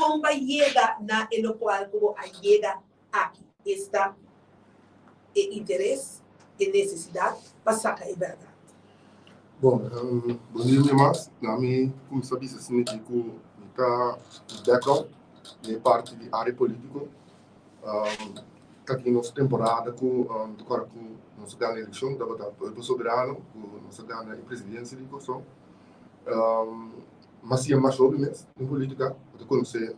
Kon bo a yega na e lokual ku bo a yega aki, esta e interes, e nesesidat pa saka e bèrdat? Bon, bon dia mi mas. Na mi kuminsá bisa asina di ku mi ta mi background den e parti di área polítiko. Ta tin nos temporada ku ta kòrda ku nos a gana elekshon, tabata Pueblo Soberano ku nos a gana e presidensia di Kòrsou. Mas siña mas hopi mes den polítika, bo ta konosé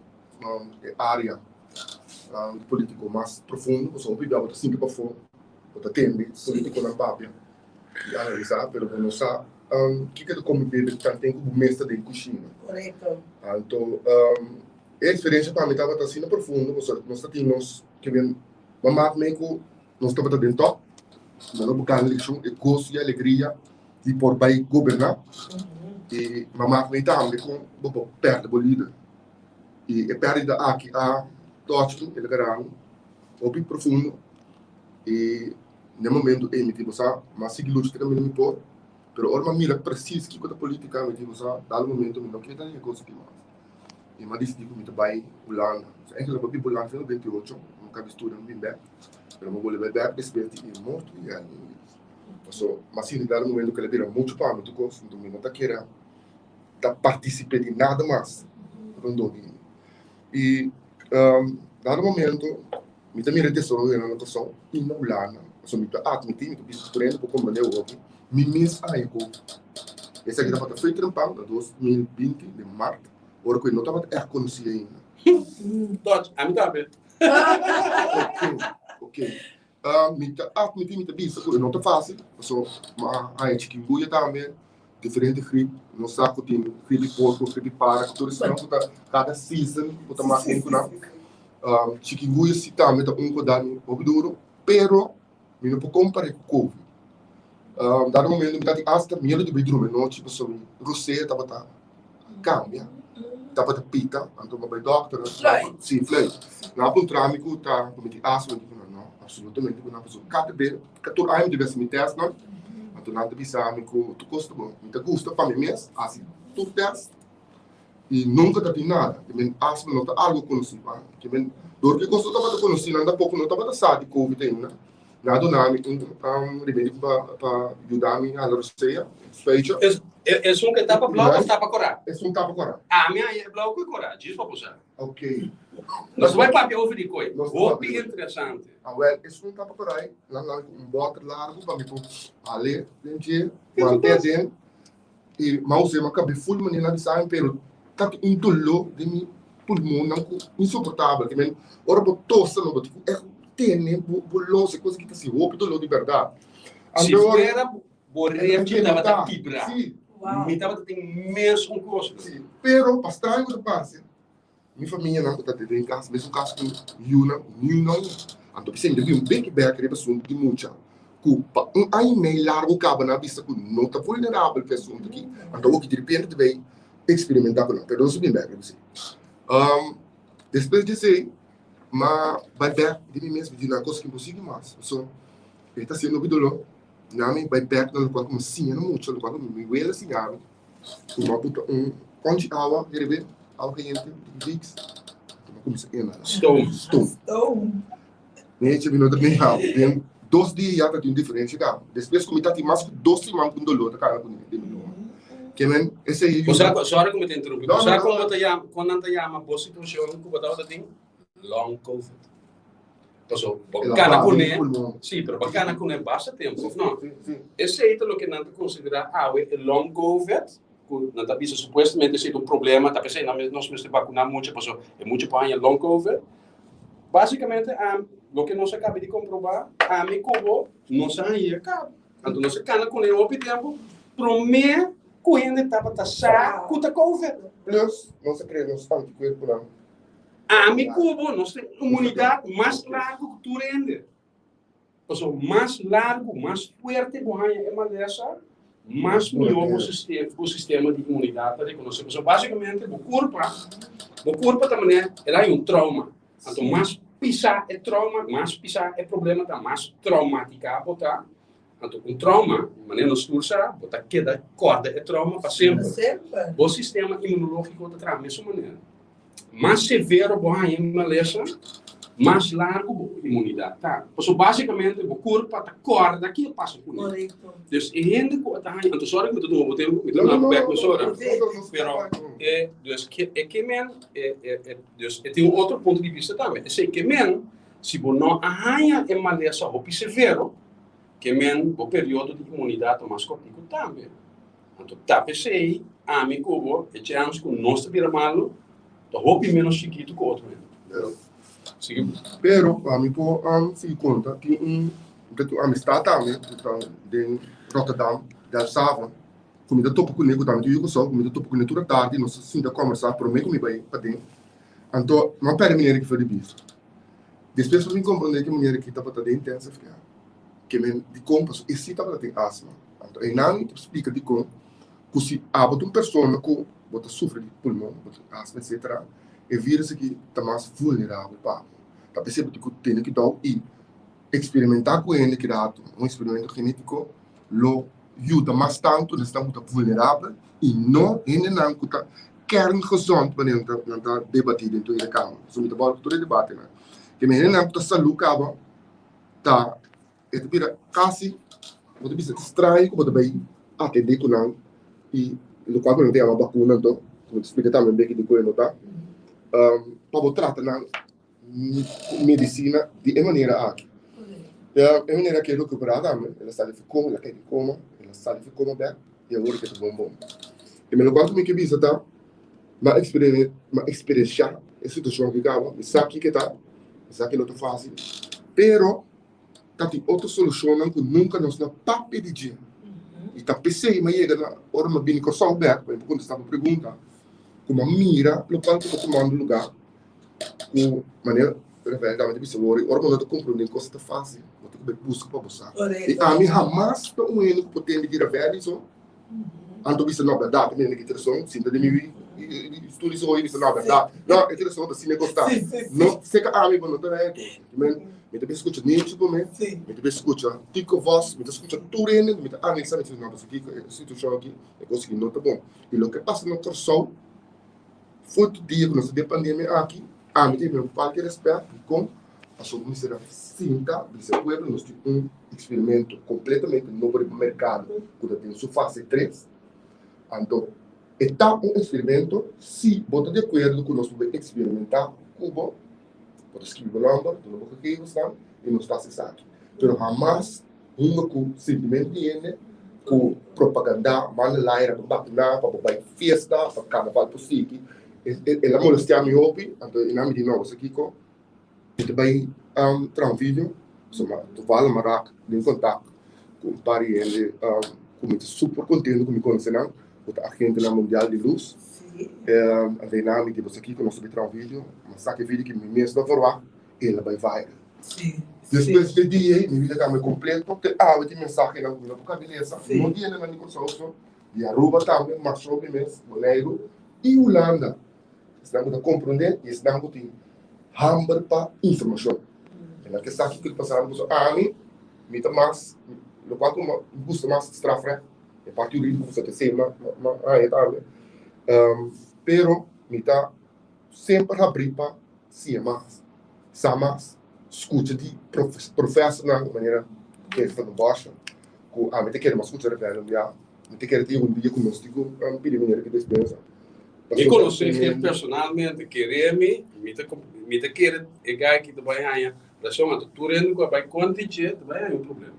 e área di polítiko mas profundo, pasobra hopi bia bo ta sinti pafó, bo ta tende polítikonan papia i analisá, pero bo no sa kiko ta kome bebe tanten ku bo mes ta den kushina. Anto e eksperensia pa mi tabata asina profundo, pasobra nos ta tin nos ke ben mamak mei ku nos tabata den tòp, nos a buka elekshon, e goso i alegria di por bai goberná i mama ku mi tambe ku bo por pèrdè bo lider. I e pèrdida aki a touch mi, el a gara mi hopi profundo i na e momento ei mi tin sa mi a sigui lucha te kaminda mi por, pero ora mi a mira presis kiko ta politica mi tin sa dado momento mi no ke ta den e kos aki mas i mi a disidí ku mi ta bai Hulanda. Eigenlijk mi a biba Hulanda for 28, mi a kaba di studia mi bin bèk, pero mi a bolbe bai bèk despues di e morto di Elvin Willis. Paso m'a sinti dado momento ku el a bira muchu pa mi tur kos, nton mi no ta kere ta partisipe di nada mas rondó di mi. I dado momento mi ta mira e desaroyonan na Kòrsou i na Hulanda, pasobra mi ta atmití, mi ta bisa tur hende por komprendé hopi, mi mes a haña koki. Esaki tabata fecha den pan na 2020 den mart, ora ku e no tabata ègt konosí ainda. Toch, ami tambe. Ok, ok. Mi ta admití, mi ta bisa ku e no ta fásil, pasobra mi a haña chikinguya tambe, diferente grip. Nos sa ku tin grip di porko, grip di para, ku tur esnan ku ta kada season ku ta mas den ku nan. Chikinguya si tambe ta un ku a da mi hopi duru, pero mi no por kompar'é ku covid. Dado momento mi ta tin asta miedu di bai drumi anochi pasobra mi rosea tabata kambia, tabata pita, anto mi a bai dòkter, si fluit. Nan a puntra mi ku ta ku mi tin asma, mi di ku nan no, absolutamente ku nan, pasobra kada be, tur aña mi debe hasi mi tèstnan, anto nan ta bisa mi ku tur kos ta bon. Mi ta gusta pa mi mes hasi tur tèst i nunka ta tin nada. Ke men asma no ta algu konosí pa mi. Ke men dor ku e kos no tabata konosí nan tampoco no tabata sa di covid ainda. Nan a duna mi un remedi pa pa yuda mi hala rosea, spuitje. Esun ke tapa blou of tapa kora? Esun tapa kora. Ami a haña e blou ku e kora, djis pa bo sa. Ok. Nos bai papia over di koi. Hopi interesante. Awel, esun tapa kora ei, nan duna mi ku un bòter largu pa mi por hal'é den dje, want'é aden. I mi a us'é, mi a kab'é ful manera nan a bisa mi, pero ta tin un doló den mi pulmonnan ku insoportabel. Ke men ora bo tosa no bo tin ku ègt tene bo bo longs, e kos aki ta hasi hopi doló di bèrdat. Si fuera bo repchi tabata kibra, mi tabata tin mes un kos. Si, pero pa straño ku ta parse, Mi famianan ku ta den kas, mesun kas ku yunan, niunan. Anto p'esei mi ta bin un beki bek riba asuntu di mucha ku pa un aña i mei largu kaba nan a bisa ku no ta vulnerabel pa e asuntu aki. Anto awor ki diripiente ta bay eksperimentá ku nan. Pero nos a bin bek riba esei. Despues di esei m'a bai bek di mi mes, mi di nan kos ki imposibel mas. Pasobra e ta hasiendo hopi doló. Nan mi bai bek na lokual ku mi a siña na mucha, lokual ku mi wela a siña mi. Ku bo a buta un konchi awa herbe, awa kayente, un Vicks, bo a kuminsá inhalá. Stoom. Stoom. Stoom. Nechi mi no ta bin hau. Den dos dia ya ta tin un diferensia kaba. Despues ku mi ta tin mas ku dos siman ku un doló ta kana ku mi den mi loma. Ke men esei Bo sa, sorry ku mi ta interumpi. Bo sa kon bo ta yama, kon nan ta yama bo situashon ku bo tabata tin? Long covid. Paso bo kana kuné, sí, pero bo kana kuné basta tempu, of no? Esei ta loke nan ta konsiderá awe e long covid, ku nan ta bisa supuestamente esei ta un problema, ta p'esei nan nos mester bakuná mucha paso e mucha por haña long covid. Básikamente ami, loke nos a kaba di komprobá, ami ku bo nos a haña kaba. Anto nos a kana kuné hopi tempu promé ku hende tabata sa ku ta covid. Plus nos a krea nos antikuerponan. Ami ku bo nos tin imunidat mas largu ku tur hende. Pasobra mas largu, mas fuerte bo haña e malesa, mas mihó bo sistema, bo sistema di imunidat ta rekonosé. Pasobra básikamente bo kurpa, bo kurpa ta manera el a haña un trauma. Anto mas pisá e trauma, mas pisá e problema ta, mas traumatiká bo ta. Anto un trauma, manera nos tur sa, bo ta keda kòrda e trauma pa semper. Bo sistema imunológiko ta traha mesun manera. Mas severo bo haña e malesa, mas largu bo imunidat ta. Pasobra básikamente bo kurpa ta kòrda ki a pasa kuné. Dus e hende ku a ta haña, anto sòri ku mi ta tuma bo tempu, mi ta duna bo bèk mesora, pero e dus e ke men, dus e tin un otro punto di bista tambe. Esei ke men, si bo no a haña e malesa hopi severo, ke men bo periodo di imunidat ta mas kòrtiku tambe. Anto ta p'esei ami ku bo e chèns ku nos ta bira malu ta hopi ménos chikitu ku otro hende. Sigui. Pero ami por sigui konta tin un ta tin un amistad tambe ku ta den Rotterdam, Delfshaven, ku mi ta topa kuné ku tambe ta yu Kòrsou, ku mi ta topa kuné tur atardi, nos ta sinta kòmbersá promé ku mi bai paden. Anto mi a pèrdè manera ki for di bisa. Despues mi komprondé ku e manera ki tabata den intensive care. Ke men dikon pasobra e si tabata tin asma. Anto einan ta splika dikon ku si abo ta un persona ku bo ta sufri di pulmon, bo tin asma etcetera, e virus aki ta mas vulnerabel pa bo. Ta p'esei bo tin ku tene kuidou i eksperimentá ku hende ki rato un eksperimento genetiko lo yuda mas tantu esnan ku ta vulnerabel i no hendenan ku ta kerngezond manera nan ta nan ta debatí den Tweede Kamer. Pasobra mi ta bòrda ku tur e debatenan. Ke men hendenan ku ta salú kaba ta e ta bira kasi bo ta bisa straño ku bo ta bai atendé ku nan i lokual ku nan ta yama bakuna anto ku mi ta splika tambe un beki dikon e no ta pa bo trata nan ku medisina di e manera aki. E manera aki e rekuperá tambe el a sali for koma el a kai di koma el a sali for koma bèk i awor ke ta bon bon. E lokual ku mi ke bisa ta mi a mi a eksperensiá e situashon aki kaba mi sa kiko e ta mi sa ke no ta fásil pero ta tin otro solushonnan ku nunka nos no papia di dje. I ta p'esei mi a yega na ora mi a bini Kòrsou bèk, pa mi por kontestá bo pregunta, ku mi a mira lokual ku ta tumando lugá ku manera Rafael tambe ta bisa wor, ora bo no ta komprondé kos ta fásil, bo ta ku bai buska pa bo sa. I ami hamas ta un hende ku por tende di Rafael so, anto bisa no bèrdat, mi hende ki rason, sinta den mi studi so i bisa no bèrdat, no e rason ta asina e kos ta. No seka ami bo no ta rei kos. Mi ta bin skucha Nietzsche pa mi, mi ta bin skucha Tico Vos, mi ta skucha tur hende, mi ta analisá, mi ta bisa no, pasobra kiko e situashon aki, e kos aki no ta bon. I loke a pasa na Kòrsou, for di dia ku nos ta den pandemia aki, ami ta hib'é un falta di rèspèt, dikon? Pasobra mi mester a sinta bisa e pueblo nos tin un eksperimento kompletamente nobo riba merkado ku ta den su fase tres. Anto e ta un eksperimento, si bo ta di akuerdo ku nos por bai eksperimentá ku bo, Bo ta skibi bo nòmber, duna bo gegevensnan i nos ta hasi esaki. Pero hamas hunga ku sentimentu di hende, ku propagandá, manda laira pa bakuná, pa bo bai fiesta, pa karnaval por sigui. El a molestiá mi hopi, anto e nan mi di, no, bo sa kiko? Mi ta bai traha un video, pasobra toevallig mi a rak den kontak ku un par di hende ku mi ta super kontentu ku mi konosé nan. Bo ta agentenan mundial di lus. Anto e nan mi di bo sa kiko nos ta bai traha un video, mi a saka e video ki mi mes no verwagt, el a bai viral. Despues di e dia ei mi bida kambia kompleto, te awe tin mensahenan ku mi no por kabi lesa, no di hendenan di Kòrsou so, di Aruba tambe, Marsou mi mes, Boneiru i Hulanda. Esnan ku ta komprondé i esnan ku tin hamber pa informashon. E nan ke sa kiko ta pasando pasobra ami mi ta mas lokual ku mi gusta mas strafrecht. E parti hurídiko ku sa ta esei ma ma haña tambe. Pero mi ta semper habrí pa siña mas, sa mas, skucha di profesornan manera Kees van den Bossche ku ami ta kere mas skucha referendum ya. Mi ta kere tin un dia ku nos tin ku pidi manera ki despensa. Mi konosé Geert personalmente, kere mi, mi ta mi ta kere e guy ki ta bai haña rason, anto tur hende ku a bai kontra dje ta bai haña un problema.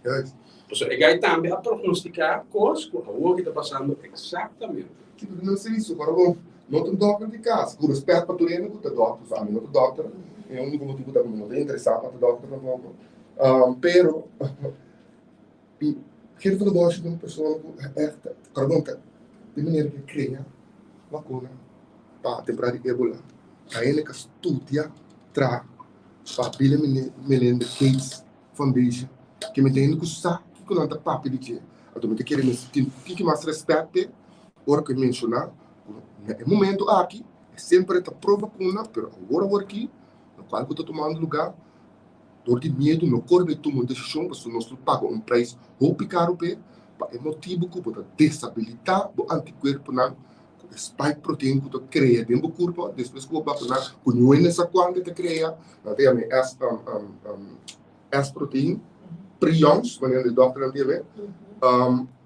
Juist. Pasobra e guy tambe a prognostica cos cu awor ki ta pasando exactamente. Si, pero nan sa iso, pero bo no ta un dokter di cas. Cu respet pa tur hende cu ta dokter, so ami no ta dokter, e unico motibo ta cu mi no ta interesa pa ta dokter tampoco. Pero Geert van der Bosch ta un persona cu echt, perdon, ta di manera cu e crea vacuna pa temporada di Ebola. Ta hende cu a studia, traha pa Bill and Melinda Gates Foundation ke mi ta hende ku sa kiko nan ta papia di dje. Anto mi ta kere mester tin tiki mas rèspèt p'e ora ku e menshoná ku na e momento aki e semper e ta pro vakuna, pero awor awor aki lokual ku ta tumando lugá dor di miedu no kore bai tuma un desishon pasobra nos lo paga un preis hopi karu p'e pa e motibu ku bo ta desabilitá bo antikuerponan. E spike protein ku ta krea den bo kurpa despues ku bo bakuná, ku no hende sa kuantu e ta krea, nan ta yama e S, S protein, prions, manera di dòkternan ta yam'é,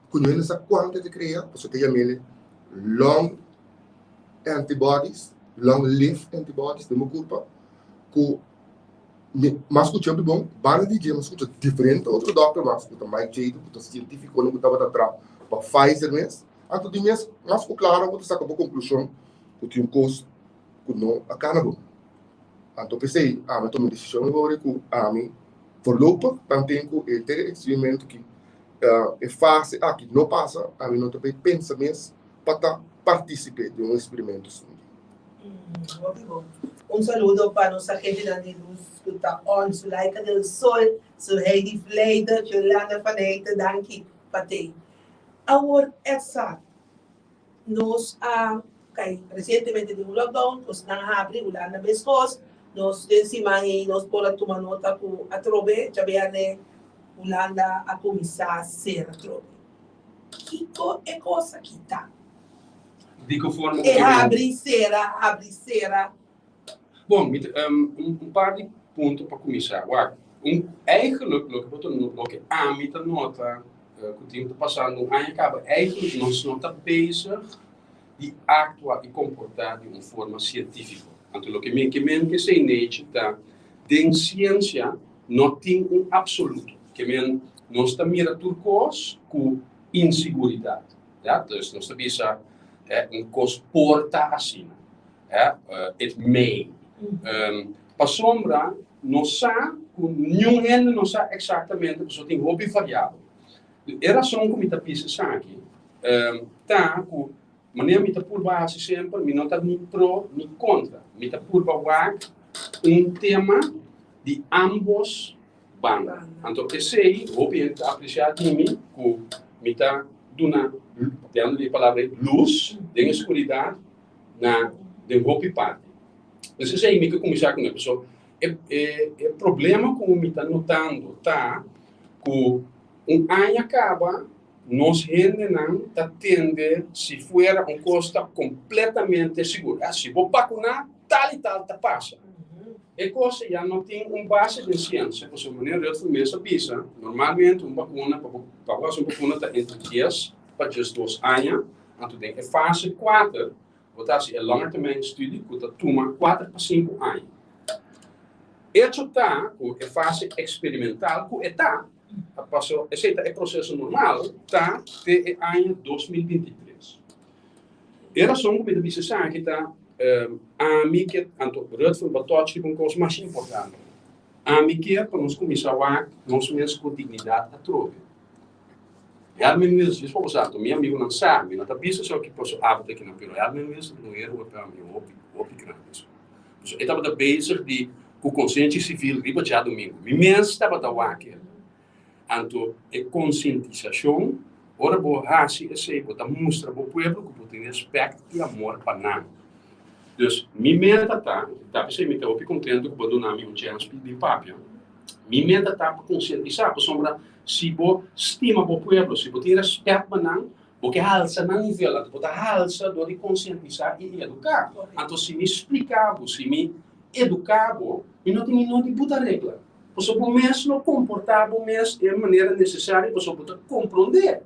ku no hende sa kuantu e ta krea, pasobra ta yam'é long antibodies, long live antibodies den bo kurpa, ku mi mas skucha hopi bon, banda di dje mi skucha diferente otro dòkter mas ku ta Mike Jadot, ku ta sientífikonan ku tabata traha pa Pfizer mes. Anto di mes mas ku klaro bo ta saka bo konklushon ku tin un kos ku no a kana bon. Anto p'esei ami a tuma e desishon awor ku ami voorlopig tanten ku e tere eksperimento ki e fase aki no pasa ami no ta bay pensa mes pa ta partisipe den un eksperimento asina. Hopi bon. Un saludo pa nos agentenan di luz ku ta on, Zulaika del Sol, Suheidi Vleiter, Jolanda van Heijten, danki pa tei. Awor Edsa, nos a kai resientemente den un lockdown, kosnan a habri, Hulanda meskos, nos den siman ei nos por a tuma nota ku atrobe djabièrnè Hulanda a kuminsá sera atrobe. Kiko e kos aki ta? Di ku forma ku E habri, sera, habri, sera. Bon, mi ta, un par di punto pa kuminsá. Wak, un, eigenlijk loke bo ta loke ami ta nota ku tin ta pasando un aña kaba, eigenlijk nos no ta bezig di aktua i komportá di un forma sientífiko. Anto loke mi ke men ku esei nechi ta, den siensia no tin un apsoluto. Ke men nos ta mira tur kos ku insiguridat. Ya, dus nos ta bisa, un kos por ta asina. It may. Pasobra nos sa ku niun hende no sa eksaktamente pasobra tin hopi variabel. E rason ku mi ta bisa esaki ta ku manera mi ta purba hasi semper mi no ta ni pro ni kontra. Mi ta purba wak un tema di ambos banda. Anto esei hopi hende ta apresiá di mi ku mi ta duna, papiando di e palabra ei, lus den e skuridat na den hopi parti. Pues esei mi ke kuminsá kuné. Pasobra e e e problema ku mi ta notando ta ku un aña kaba nos hendenan ta tende si fuera un kos ta kompletamente sigur. Ah, si bo bakuná tal i tal ta pasa. E kos ya no tin un base den siensia, pasobra manera Rutger mes a bisa, normalmente un bakuna pa bo pa bo hasi un bakuna ta entre dies pa diesdos aña. Anto den e fase kuater bo ta hasi e lange termijn studie ku ta tuma kuater pa sinku aña. Echo ta ku e fase eksperimental ku e ta, paso esei ta e proseso normal, ta te e aña 2023. E rason ku mi ta bisa esaki ta ami ke, anto Rutger bo touch riba un kos mas importante, ami kier pa nos kuminsá wak nos mes ku dignidat atrobe. Helmin Wilson, djis pa bo sa, mi amigunan sa, mi no ta bisa esaki pasobra abo ta kinan, pero Helmin Wilson ta un héroe pa mi hopi, hopi grandi. Pasobra e tabata bezig di ku konsiensia sivil riba djadumingu. Mi mes tabata wak el. Anto e konsientisashon, ora bo hasi esei, bo ta mustra bo pueblo ku bo tin rèspèkt i amor pa nan. Dus mi meta ta, ta p'esei mi ta hopi kontentu ku bo a duna mi un chèns di papia, Mi meta ta pa konsientisá, pasobra si bo stima bo pueblo, si bo tin rèspèt pa nan, bo ke halsa nan nivel, anto bo ta halsa dor di konsientisá i eduká. Anto si mi spliká bo, si mi eduká bo, mi no tin ni nodi buta regla, pasobra bo mes lo komportá bo mes e manera nesesario pasobra bo ta komprondé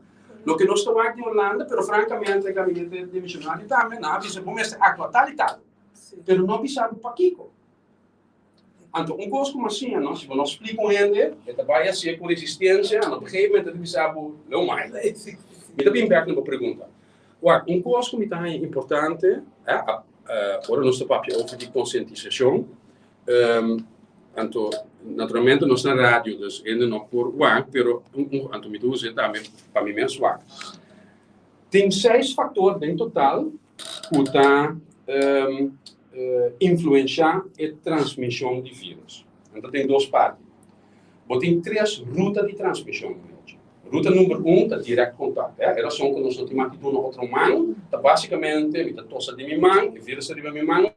loke nos ta wak di Holanda, pero frankamente e gabinete demisionario tambe nan a bisa bo mester aktua tal i tal, pero no a bisa bo pakiko. Anto un kos ku mi a siña no, si bo no splika un hende, e ta bai hasié ku resistensia, anto op un gegeven momento e ta bisa bo, lo mai. Mi ta bin bèk na bo pregunta. Wak, un kos ku mi ta haña importante, ora nos ta papia over di konsientisashon, anto naturalmente nos na radio, dus hende no por wak, pero anto mi ta usa tambe pa mi mes wak. Tin seis faktor den total ku ta influenshá e transmishon di vírus. Nan ta den dos parti. Bo tin tres ruta di transmishon, Neeltje. Ruta number un ta dirèkt kontakt. E rason ku nos no tin maki duna otro man ta basikamente mi ta tosa di mi man, e vírus ta riba mi man.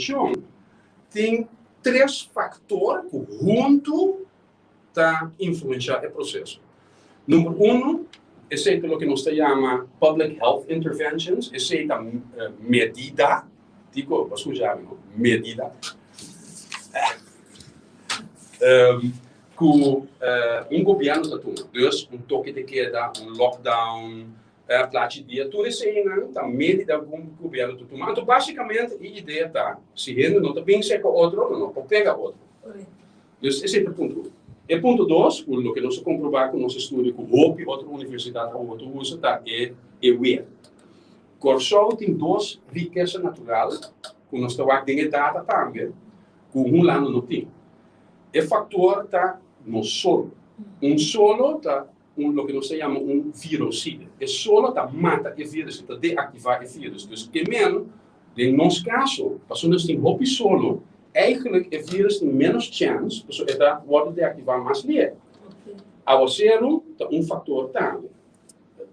transmishon, tin tres faktor ku huntu ta influenshá e proseso. Number uno, esei ta loke nos ta yama public health interventions, esei ta medida, Tico, bo a skucha mi, no? Medida. Ku un gobièrnu ta tuma. Dus un toke de keda, un lockdown, plachi dia, tur eseinan ta medida ku un gobièrnu ta tuma. Anto básikamente e idea ta, si hende no ta bin serka otro, lo no por pega otro. Dus esei ta punto uno. E punto dos, ku loke nos a komprobá ku nos estudio ku hopi otro universidat awor ta usa, ta e e weer. Kòrsou tin dos rikesa natural ku nos ta wak den e data tambe ku Hulanda no tin. E faktor ta nos solo. Un solo ta un loke nos ta yama un viroside. E solo ta mata e virus, e ta deaktivá e virus. Dus ke men, den nos kaso, pasobra nos tin hopi solo, eigenlijk e virus tin ménos chèns pasobra e ta wòrdu deaktivá mas lihe. Awaseru ta un faktor tambe.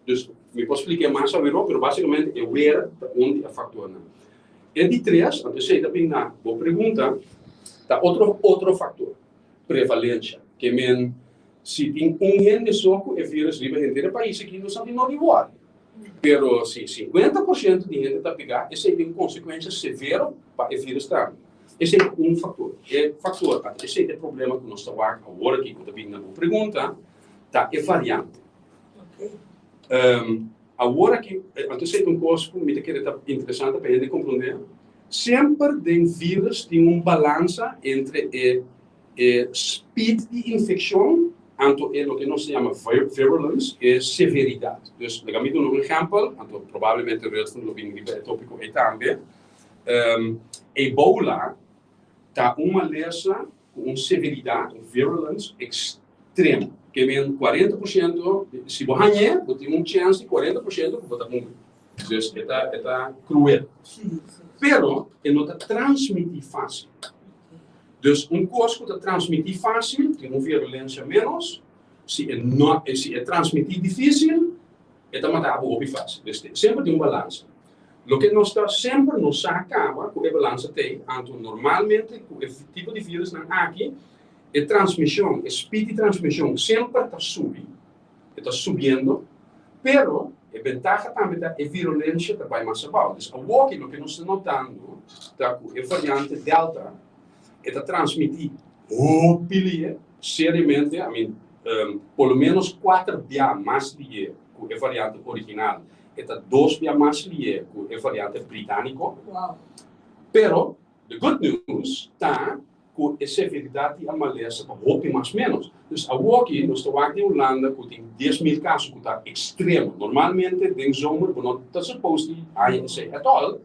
Dus mi por splik'é mas aweró, pero básikamente e weer ta un di e faktornan. E di tres, anto esei ta bin na bo pregunta, ta otro otro faktor, prevalensha. Ke men si tin un hende so ku e virus riba henter e pais aki, nos a tin no di wòri. Pero si 50% di hende ta pegá, esei tin un konsekuensha severo pa e virus tambe. Esei ta un faktor. E faktor, anto esei ta e problema ku nos ta wak awor aki ku ta bin na bo pregunta, ta e variante. Awor aki, anto esei ta un kos ku mi ta kere ta interesante pa hende komprondé, semper den virus tin un balansa entre e e speed di infekshon anto e loke nos ta yama virulence, e severidat. Dus laga mi duna un ehèmpel, anto probablemente Rutger lo bin riba e tópiko ei tambe. Ebola ta un malesa ku un severidat, un virulence, ekstremo. Ke men 40%, si bo hañ'é, bo tin un chèns di 40% ku bo ta muri. Dus e ta, e ta kruel. Pero e no ta transmití fásil. Dus un kos ku ta transmití fásil tin un virulensia ménos, si e no, si e transmití difísil, e ta mata bo hopi fásil. Dus semper tin un balansa. Loke nos ta semper no sa kaba ku e balansa t'ei, anto normalmente ku e tipo di virusnan aki, e transmishon, e speed di transmishon semper ta subi, e ta subiendo, pero e bentaha tambe ta e virulensia ta bai mas abou. Dus awoki loke nos ta notando ta ku e variante Delta e ta transmití hopi lihe, seriamente, I mean, por lo menos kuater bia mas lihe ku e variante original. E ta dos bia mas lié ku e variante britániko. Pero, the good news ta ku e severidat di e malesa ta hopi mas ménos. Dus awoki nos ta wak di Hulanda ku tin 10,000 kaso ku ta ekstremo. Normalmente den zomer bo no ta supos di haña esei at all,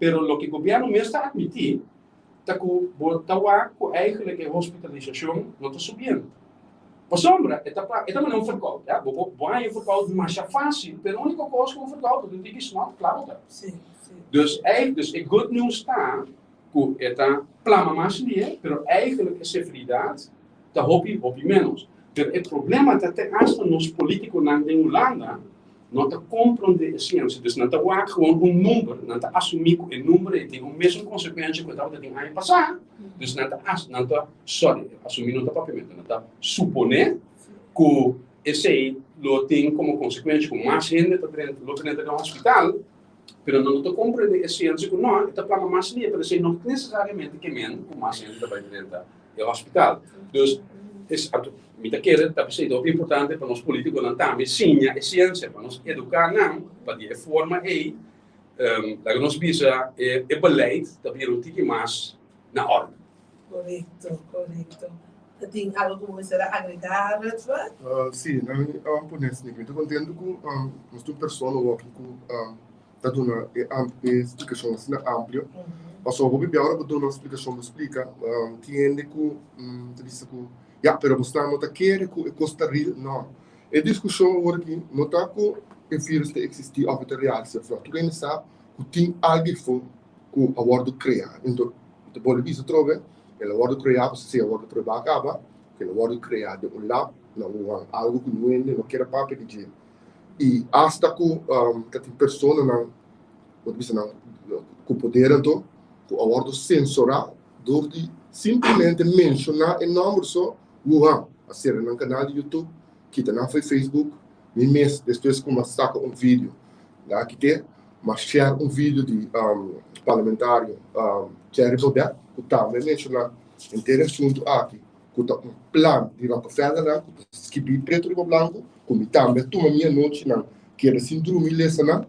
pero loke gobièrnu mes ta atmití ta ku bo ta wak ku eigenlijk e hospitalisashon no ta subiendo. Pasobra e ta e ta manera un verkoud, ya. Bo por bo haña un verkoud masha fásil, pero úniko kos ku un verkoud bo tin tiki snòt, kla bo ta. Sí, sí. Dus ei, dus e good news ta ku e ta plama mas lihe, pero eigenlijk e severidat ta hopi, hopi ménos. Pero e problema ta te asta nos polítikonan den Hulanda no ta komprondé e siensia. Dus nan ta wak gewoon un number, nan ta asumí ku e number ei tin un mesun konsekuensha ku e tabata tin aña pasá. Dus nan ta as, nan ta, sorry, asumí no ta papiamentu, nan ta suponé ku esei lo tin komo konsekuensha ku mas hende ta drenta, lo drenta den hospital, pero nan no ta komprendé e siensia ku no, e ta plama mas lihe, pero esei no nesesariamente ke men ku mas hende ta bai drenta e hospital. Dus, es, anto, mi ta kere ta p'esei ta hopi importante pa nos polítikonan tambe siña e siensia, pa nos eduká nan, pa di e forma ei, laga nos bisa e, e beleid ta bira un tiki mas na orde. Korekto, korekto. Ta tin algo ku bo mester a agregá, Rutger? Sí, nan a pone esaki. Mi ta kontentu ku nos tin un persona awor ku ta duna e e splikashon asina amplio. Pasobra hopi bia ora bo duna un splikashon bo splika, tin hende ku ta bisa ku ya, pero bo sta no ta kere ku e kos ta real. No, e diskushon awor aki no ta ku e virus ta eksistí òf e ta real si òf no. Tur hende sa ku tin algu efo ku a wòrdu kreá. Enton, mi ta bolbe bisa atrobe, el a wòrdu kreá pasobra esei a wòrdu pruebá kaba, ku el a wòrdu kreá den un lab na Wuhan, algu ku niun hende no kier a papia di dje. I asta ku ta tin personanan, bo ta bisa nan, ku poder anto. ku a wòrdu sensorá dor di simplemente menshoná e nòmber so, Wuhan. A sera nan kanal di YouTube, kita nan for Facebook. Mi mes despues ku mi a saka un video, nan a kit'é. Mi a share un video di parlamentario Thierry Baudet ku tambe menshoná henter e asuntu aki ku ta un plan di Rockefellernan ku ta skibí pretu riba blanku ku mi tambe a tuma mi anochinan keda sin drumi lesa nan.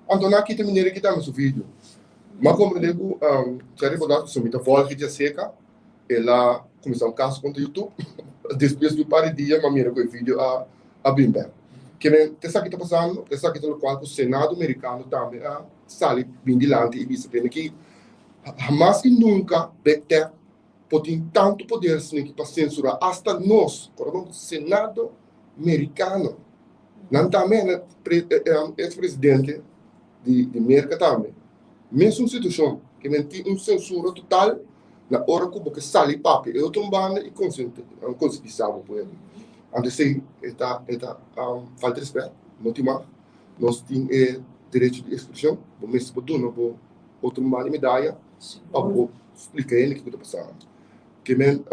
Anto nan a kita manera di kita mi su video. Mi a komprendé ku Thierry Baudet ku mi ta vòlg dje seka el a kuminsá un kaso kontra YouTube. Despues di un par di dia mi a mira ku e video a a bin bèk. Kimen esaki ta pasando, esaki ta lokual ku Senado Merikano tambe a sali bin dilanti i bisa tene ki hamas i nunka Big Tech por tin tantu poder sniki pa sensurá asta nos, kòrda Senado Merikano. Nan tambe a ex presidente di Merka tambe. Mesun situashon, kimen tin un sensura total na ora ku bo ke sali papia e otro banda i konsientisá bo pueblo. Anto esei e ta e ta falta respet, no tin mas. Nos tin e derecho di ekspreshon, bo mester por duna bo otro banda di medaya pa bo splika hende kiko ta pasando. Ke men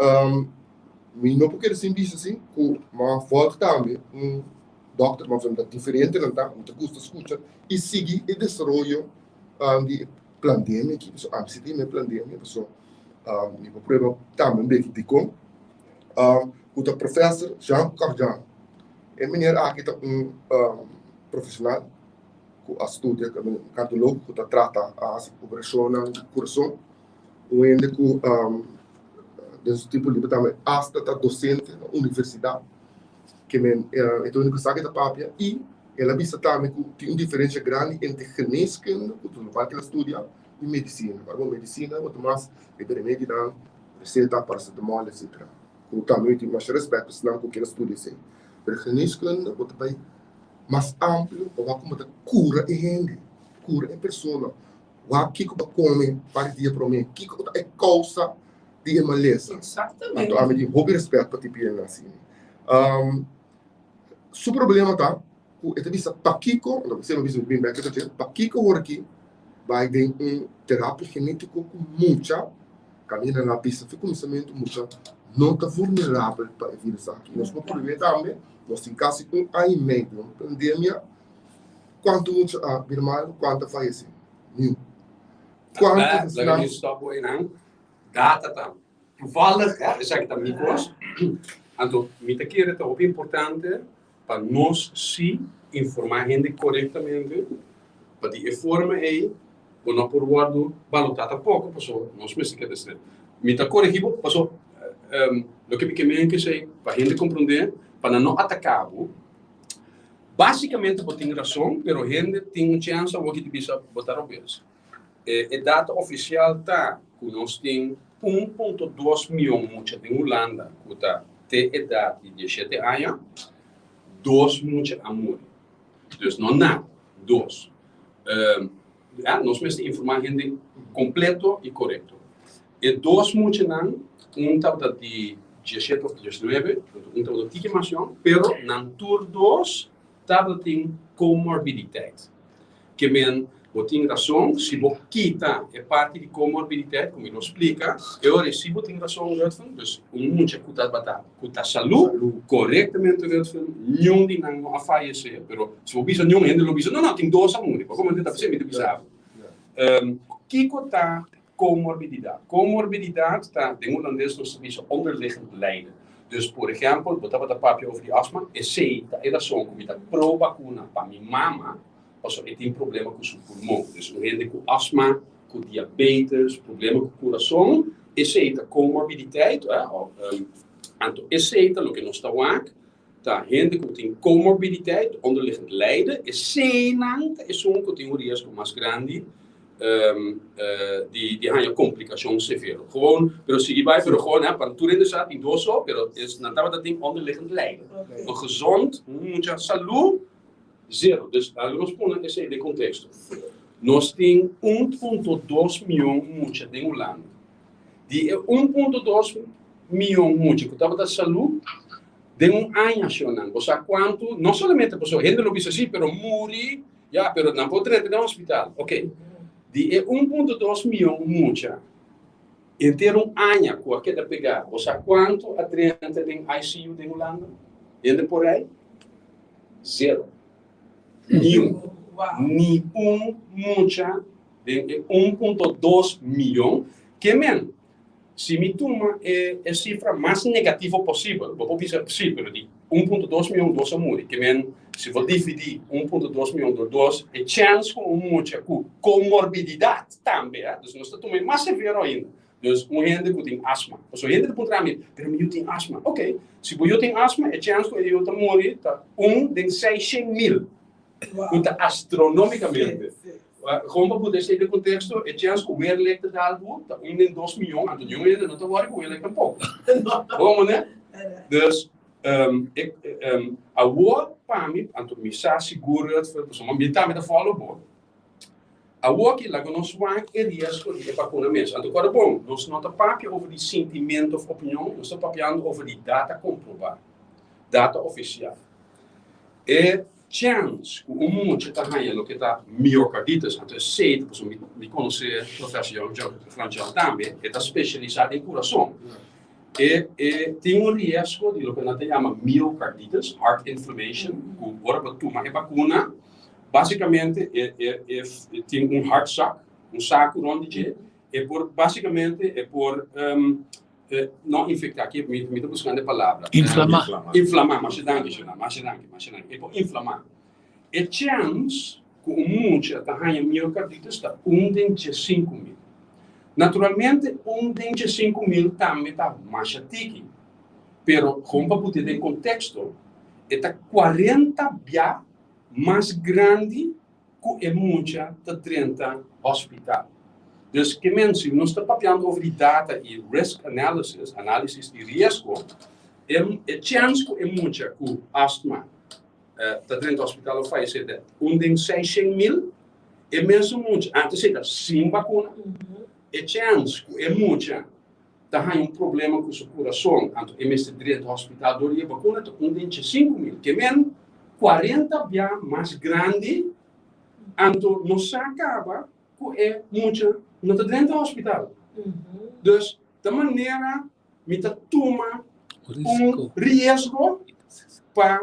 mi no por kere sin bisa si ku m'a vòlg tambe un dòkter, ma ta diferente nan ta, mi ta gusta skucha i sigui e desaroyo di e plandemia aki, pasobra ami si tin e plandemia, pasobra mi por prueba tambe un beki dikon. Ku ta Professor Jean Cardin. E meneer aki ta un profesional ku a studia, un kardiologo ku ta trata a hasi operashonnan di kurason. Un hende ku den su tempu liber tambe asta ta dosente na universidat. Ke men e ta úniko sa ke ta papia i el a bisa tambe ku tin un diferensha grandi entre geneeskunde, ku ta lokual ke el a studia, i medisina. Pasobra medisina bo ta mas riba remedinan, reseta, paracetamol, etcetera. Ku tambe mi tin masha respèt pa esnan ku kier a studia esei. Pero geneeskunde bo ta bai mas amplio pa wak komo ta kura e hende, kura e persona, wak kiko bo a kome par di dia promé, kiko ta e kousa di e malesa. Exactamente. Anto ami tin hopi respèt pa tipo hende asina. Su problema ta ku e ta bisa pakiko, anto esei mi bisa bin bèk riba dje, pakiko ora ki bai den un terapia genétiko ku mucha kaminda nan a bisa fi kuminsamentu mucha no ta vulnerabel pa e virus aki. Nos por pruebe tambe, nos tin kasi un aña i mei den un pandemia, kuantu mucha a bira malu, kuantu a fayesé? Niun. Kuantu Laga esnan mi stòp bo einan. Data ta toevallig, esaki ta mi kos. Anto mi ta kere ta hopi importante pa nos si informá hende korektamente, pa di e forma ei bo no por wòrdu balotá tampoko, pasobra nos mester keda stret. Mi ta koregí bo pasobra loke mi ke men ke esei pa hende komprondé, pa nan no ataká bo. Básikamente bo tin rason, pero hende tin un chèns awor ki ta bisa bo ta robes. E data ofisial ta ku nos tin 1.2 mion mucha den Hulanda ku ta te edat di 17 aña, dos mucha a muri. Dus no nada, dos. Ja, nos mester informá hende kompleto i korekto. E dos muchanan, un tabata di 17 òf 19, un tabata tiki mas yòn, pero nan tur dos tabatin komorbiditeit. Ke men, bo tin rason, si bo kita e parti di komorbiditeit, ku mi lo splika, e ora ei si bo tin rason, Rutven, dus un mucha ku tabata ku ta salú, korektamente, Rutven, niun di nan no a fayesé, pero si bo bisa niun, hende lo bisa, no, no, tin dos a muri, pasobra mi ta bisa, mi ta bisa bo. Kiko ta Comorbididat. Comorbididat ta, den hulandes nos ta bisa onderliggend lijden. Dus por ehempel, bo tabata papia over di asma, esei ta e rason ku mi ta pro bakuna pa mi mama, pasobra e tin problema ku su pulmon. Dus un hende ku asma, ku diabetes, problema ku kurason, esei ta comorbiditeit, anto esei ta loke nos ta wak, ta hende ku tin comorbiditeit, onderliggend lijden, eseinan ta esun ku tin un riesgo mas grandi di haña komplikashon severo. Gewoon, pero sigui bai, pero gewoon, pa tur hende sa, tin dos so, pero es nan tabata tin onderliggend lijden. Un gezond, un mucha salú, zero. Dus laga nos pone esei den konteksto. Nos tin 1.2 mion mucha den Hulanda. Di e 1.2 mion mucha ku tabata salú, Den un aña shonnan, bo sa kuantu, no solamente pasobra hende lo bisa si, pero muri, ya, pero nan por drenta den hospital. Ok. Di e 1.2 mion mucha henter un aña ku a keda pegá, bo sa kuantu a drenta den ICU den Hulanda? Hende por ei? Zero. Niun. Ni un mucha den e 1.2 mion. Ke men, si mi tuma e e sifra mas negativo posibel, bo por bisa, sí, pero di 1.2 mion, dos a muri. Ke men, si bo dividí 1.2 mion dor dos, e chèns ku un mucha ku komorbididat tambe, dus nos ta tuma e mas severo ainda. Dus un hende ku tin asma. Pasobra hende ta puntra mi, pero mi yu tin asma. Oké, si bo yu tin asma, e chèns ku e yu ta muri ta un den 600.000, ku ta astronomikamente. Gewoon pa pone esei den konteksto, e chèns ku weerlicht ta dal bo ta un den 2 mion, anto niun hende no ta wòri ku weerlicht tampoko. Bon, manera? Dus, awor pa mi, anto mi sa sigur, pasobra mi tambe ta follow bo. Awor ki laga nos wak e riesgo di e bakuna mes. Anto kòrda bon, nos no ta papia over di sintimento òf opinion, nos ta papiando over di data komprobá, data ofisial. E chèns ku un mucha ta haña loke ta miokarditis, anto esei ta pasobra mi konosé Professor Jan Franchel tambe, e ta spesialisá den kurason. E tin un riesgo di loke nan ta yama miokarditis, heart inflammation, ku ora bo tuma e bakuna, Básicamente e tin un hard sak, un saku rond di dje, e por básicamente e por no infectá, aki mi ta buscando e palabra. Inflamá. Inflamá, masha danki Shona, masha danki, masha danki. E por inflamá. E chèns ku un mucha ta haña miocarditis ta un den 15.000. Naturalmente un den 15.000 tambe ta masha tiki, pero kon pa put'e den konteksto, e ta 40 bia mas grandi ku e mucha ta drenta hospital. Dus ke men si nos ta papiando over di data i risk analysis, análisis di riesgo, e chèns ku e mucha ku astma ta drenta hospital of fayesé ta un den 600.000. E mesun mucha, antes ei ta sin bakuna, e chèns ku e mucha ta haña un problema ku su kurason, anto e mester drenta hospital dor di e bakuna ta un den 15.000. Ke men 40 bia mas grandi, anto no sa kaba ku e mucha no ta drenta hospital. Dus ta manera mi ta tuma un riesgo pa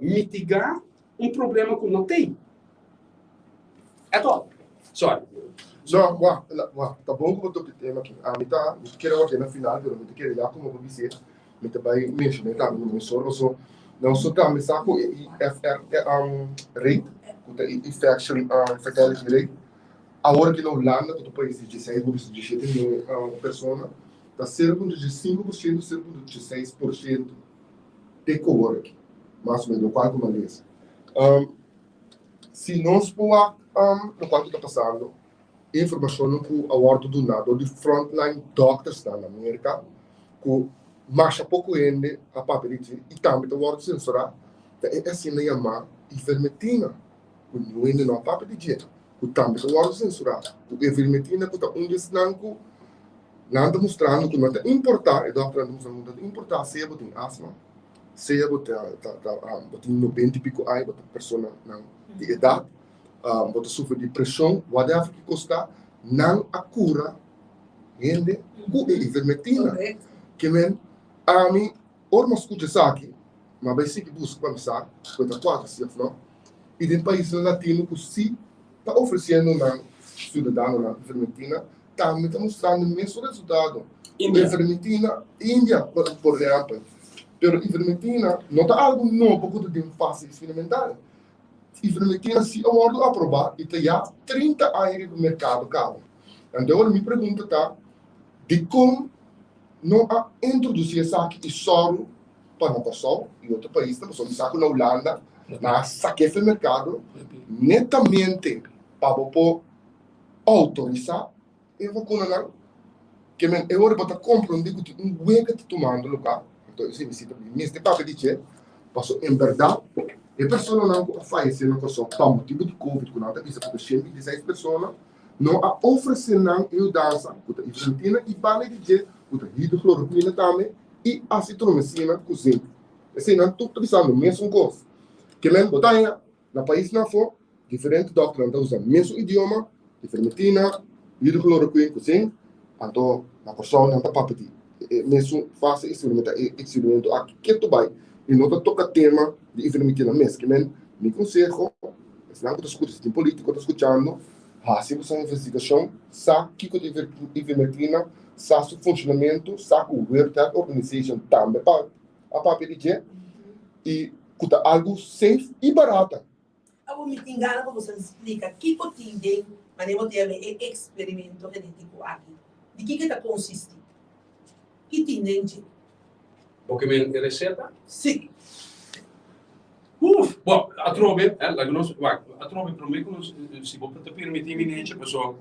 mitigá un problema ku no tin. At all. Sorry. No, wak, wak, ta bon ku bo toka e tema aki. Ami ta, mi ta kere wak na final, pero mi ta kere ya komo bo bis'é, mi ta bai menshoná tambe na mesora paso nos so tambe sa ku e IFR rate, ku ta e infection fatality rate, awor aki na Hulanda ku ta pais di 16 bo bisa 17 mion persona, ta 0.5%, 0.6% te ku awor aki, mas o menos, lokual ku mi a lesa. Si nos por wak lokual ku ta pasando, e informashonnan ku a wòrdu duná dor di frontline doctorsnan na Merka, ku masha poko hende a papia di dje i tambe ta wòrdu sensurá, ta e asina yamá ivermectina, ku niun hende no a papia di dje, ku tambe ta wòrdu sensurá. Ku ivermectina ku ta un di esnan ku nan ta mustrando ku no ta importá, e dòkternan ta mustrando ku no ta importá sea bo tin asma, Sea bo ta ta ta bo tin 90 i piko aña, bo ta personanan di edat, bo ta sufri di preshon, whatever ki kos ta, nan a kura hende ku e ivermectina. Ke men, ami ora mi a skucha esaki, mi a bai sigui buska pa mi sa ku e ta kuadra si òf no. I den paisnan latino ku si ta ofresiendo nan siudadanonan ivermectina, tambe ta mustrando e mesun resultado. India. Ivermectina, India, por ehempel. Pero ivermectina no ta algo nobo ku ta den fase experimental. Ivermectina si a wòrdu aprobá i ta ya 30 aña riba merkado kaba. Anto awor mi pregunta ta, dikon no a introdusí esaki i sòru pa na Kòrsou i otro paisnan? Pasobra mi sa ku na Hulanda nan a sak'é for merkado netamente pa bo por outorisá e vakunanan. Ke men e ora bo ta komprondé ku tin un wega ta tumando lugá. Anto esei mi si ta mester papia di dje, pasobra en bèrdat e personanan ku a fayesé na Kòrsou pa motibu di covid ku nan ta bisa ku ta 126 persona, no a ofresé nan e yudansa ku ta ivermectina i banda di dje ku ta hidrocloroquina tambe i azitromicina ku zink. Eseinan tur ta bisando mesun kos. Ke men bo ta haña na paisnan afó diferente dòkternan ta usa mesun idioma. Ivermectina, hydrochloroquine ku zinc, anto na Kòrsou nan ta papia di e mesun fase eksperimentá e eksperimento aki ketu bai i no ta toka tema di ivermectina mes. Ke men mi konseho esnan ku ta skucha, si tin polítiko ta skuchando, hasi boso investigashon, sa kiko ta ivermectina, sa su funshonamentu, sa ku World Health Organization tambe a papia di dje i ku ta algu safe i barata. Awor mi tin gana pa boso splika kiko tin den manera bo ta yama e eksperimento genetiko aki. Di kiko e ta konsisti? Ki tin den dje? Bo ke men e reseta? Si. Uf! Bo, atrobe, eh, laga nos, wak, atrobe promé ku nos, si bo ta permití mi nechi, paso,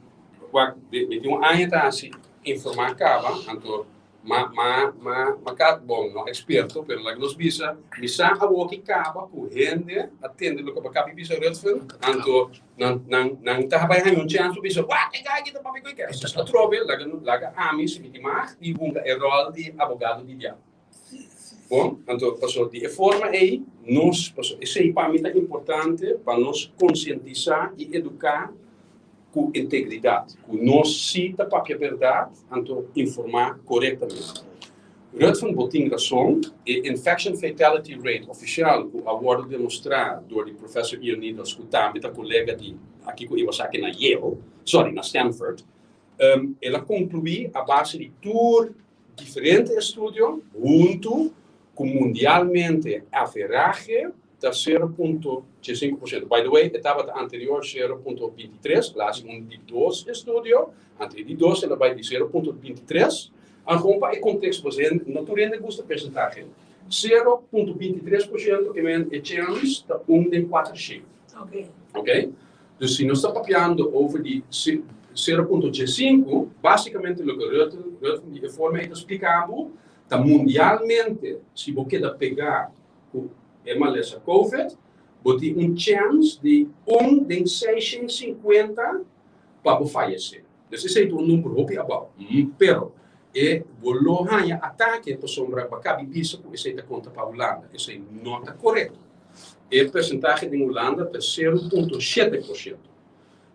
wak, mi tin un aña ta hasi informá kaba, anto Ma, ma, ma, ma ka, bon, no eksperto, pero laga nos bisa, mi sa awoki kaba ku hende a tende loke bo kabi bisa Ruthven, anto nan, nan, nan ta bai haña un chèns pa bisa, wak, e guy aki ta papia ku e kers. Dus atrobe, laga, laga ami, si mi tin mag, di hunga e ròl di abogado di diabel. Bon, anto paso di e forma ei nos, paso esei pa mi ta importante pa nos konsientisá i eduká ku integridat, ku nos si ta papia bèrdat, anto informá korektamente. Ruthven, bo tin rason, e infection fatality rate ofisial ku a wòrdu demostrá dor di Professor Ioannidis ku tambe ta kolega di aki ku Iwasaki na Yale, sorry, na Stanford, el a konkluí a base di tur diferente estudio huntu ku mundialmente averahe ta 0.5%. By the way, e tabata anterior 0.23, el a hasi un di dos estudio, anto e di dos el a bai di 0.23. Anto pa e konteksto, pasobra no tur hende gusta persentahe, 0.23% ke men e chèns ta un den kuater shei. Ok? Dus si nos ta papiando over di 0.5, basikamente loke Rutte, Rutte di e forma ei ta splika bo, ta mundialmente si bo keda pegá ku e malesa Covid, bo tin un chèns di un den 650 pa bo fayesé. Dus esei ta un number hopi abou. Pero e bo lo haña atake pasobra bo a kabi bisa ku esei ta konta pa Hulanda. Esei no ta korekto. E persentahe den Hulanda ta 0.7%.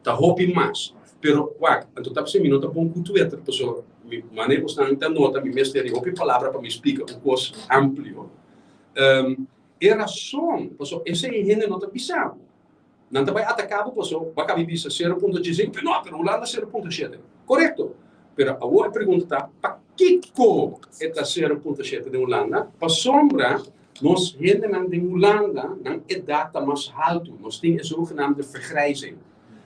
Ta hopi mas. Pero wak, anto ta p'esei mi no ta bon ku Twitter pasobra mi manera ku esnan ta nota mi mester di hopi palabra pa mi splika un kos amplio. E rason pasobra esei hende no ta bisa bo. Nan ta bai ataká bo paso bo a kabi bisa 0.5, pero no, pero Hulanda 0.7. Korekto. Pero awor e pregunta ta, pakiko e ta 0.7 den Hulanda? Pasobra nos hendenan den Hulanda, nan edat ta mas haltu. Nos tin e zogenaamde vergrijzing.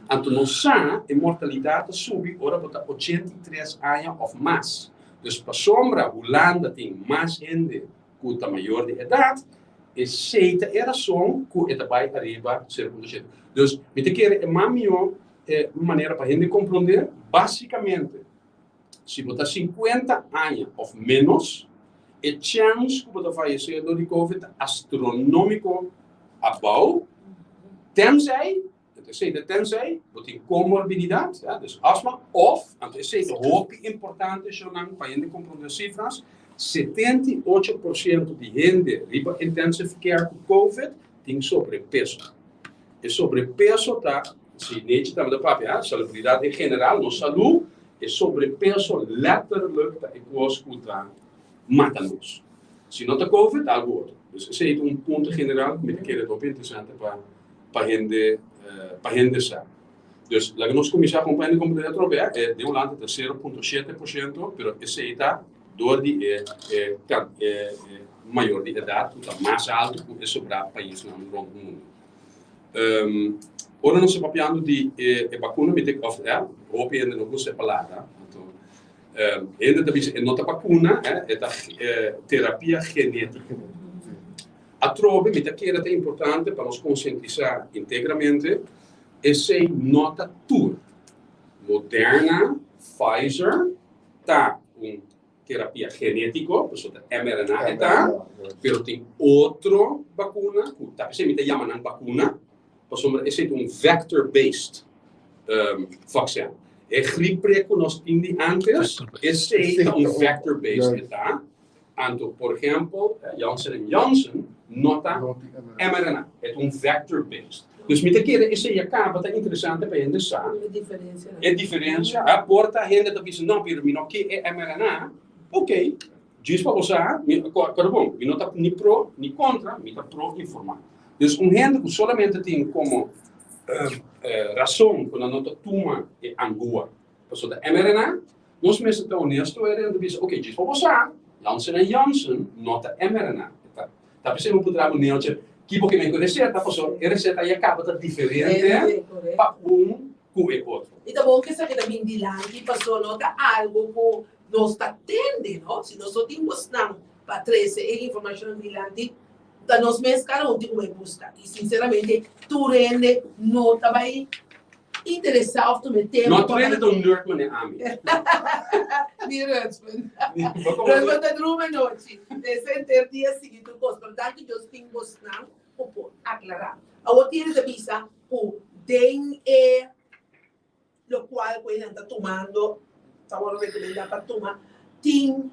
Anto nos sa e mortalidat ta subi ora bo ta 83 aña òf mas. Dus pasobra Hulanda tin mas hende ku ta mayor di edat, esei ta e rason ku e ta bai ariba 0.7. Dus mi ta kere e mas mihó e manera pa hende komprondé, basikamente si bo ta 50 aña òf ménos, e chèns ku bo ta fayesé dor di covid ta astronómiko abou, tènsei Anto esei ta tensei bo tin comorbididat, ja, dus asma, of, anto esei ta hopi importante shownan pa hende comprende cifras, 78% di hende riba intensive care ku covid tin sobrepeso. E sobrepeso ta, si Nechi tambe ta papia, salubridad en general, nos salú, e sobrepeso letterlijk ta e kos ku ta mata nos. Si no ta covid, ta algu otro. Dus esei ta un punto general ku mi ta kere ta hopi interesante pa pa hende pa hende sa. Dus laga nos kuminsá kon pa hende komprendé atrobe e den Hulanda ta 0.7%, pero esei ta dor di e e e mayor di edat ku ta mas altu ku e sobrá paisnan rònt mundu. Um, ora nos ta papiando di e e bakuna mi ta òf hopi hende no gusta e palabra, anto Hende ta bisa e no ta bakuna, e ta terapia genétiko. Atrobe mi ta kere ta importante pa nos konsientisá integramente, esei no ta tur. Moderna, Pfizer ta un terapia genétiko, pasobra ta mRNA e ta, pero tin otro bakuna ku ta p'esei mi ta yama nan bakuna, pasobra esei ta un vector-based vaccin. E griep ku nos tin di antes, esei ta un vector-based e ta. Anto, por ehempel, Janssen en Janssen no ta mRNA, e ta un vector-based. Dus mi ta kere esei a kaba ta interesante pa hende sa. E diferencia. E diferencia. A por ta hende ta bisa no, pero mi no ke e mRNA. Ok, djis pa bo sa, mi, kòrda bon, mi no ta ni pro ni kontra, mi ta pro informá. Dus un hende ku solamente tin komo rason ku nan no ta tuma e angua pasobra ta mRNA, nos mester ta honesto e ta bisa, ok, djis pa bo sa, Janssen en Janssen no ta mRNA. Ta ta p'esei bo por traha un neeltje ki bo ke men ku e reseta, pasobra e reseta ya kaba ta diferente pa un ku e otro. I ta bon ku esaki ta bin dilanti pasobra no ta algu ku nos ta tende, no? Si nos no tin bosnan pa trese e informashon dilanti, ta nos mes kada un tin ku bai buska. I sinseramente tur hende no ta bai interesá òf tuma e tempu No tur hende ta un nerd manera ami. Ni Rudsman. Rudsman ta drumi anochi. Desde henter dia sigui tur kos. Pero danki Dios tin bosnan ku por aklará. Awor tin hende ta bisa ku den e lokual ku nan ta tumando, ta wòrdu rekomendá pa tuma, tin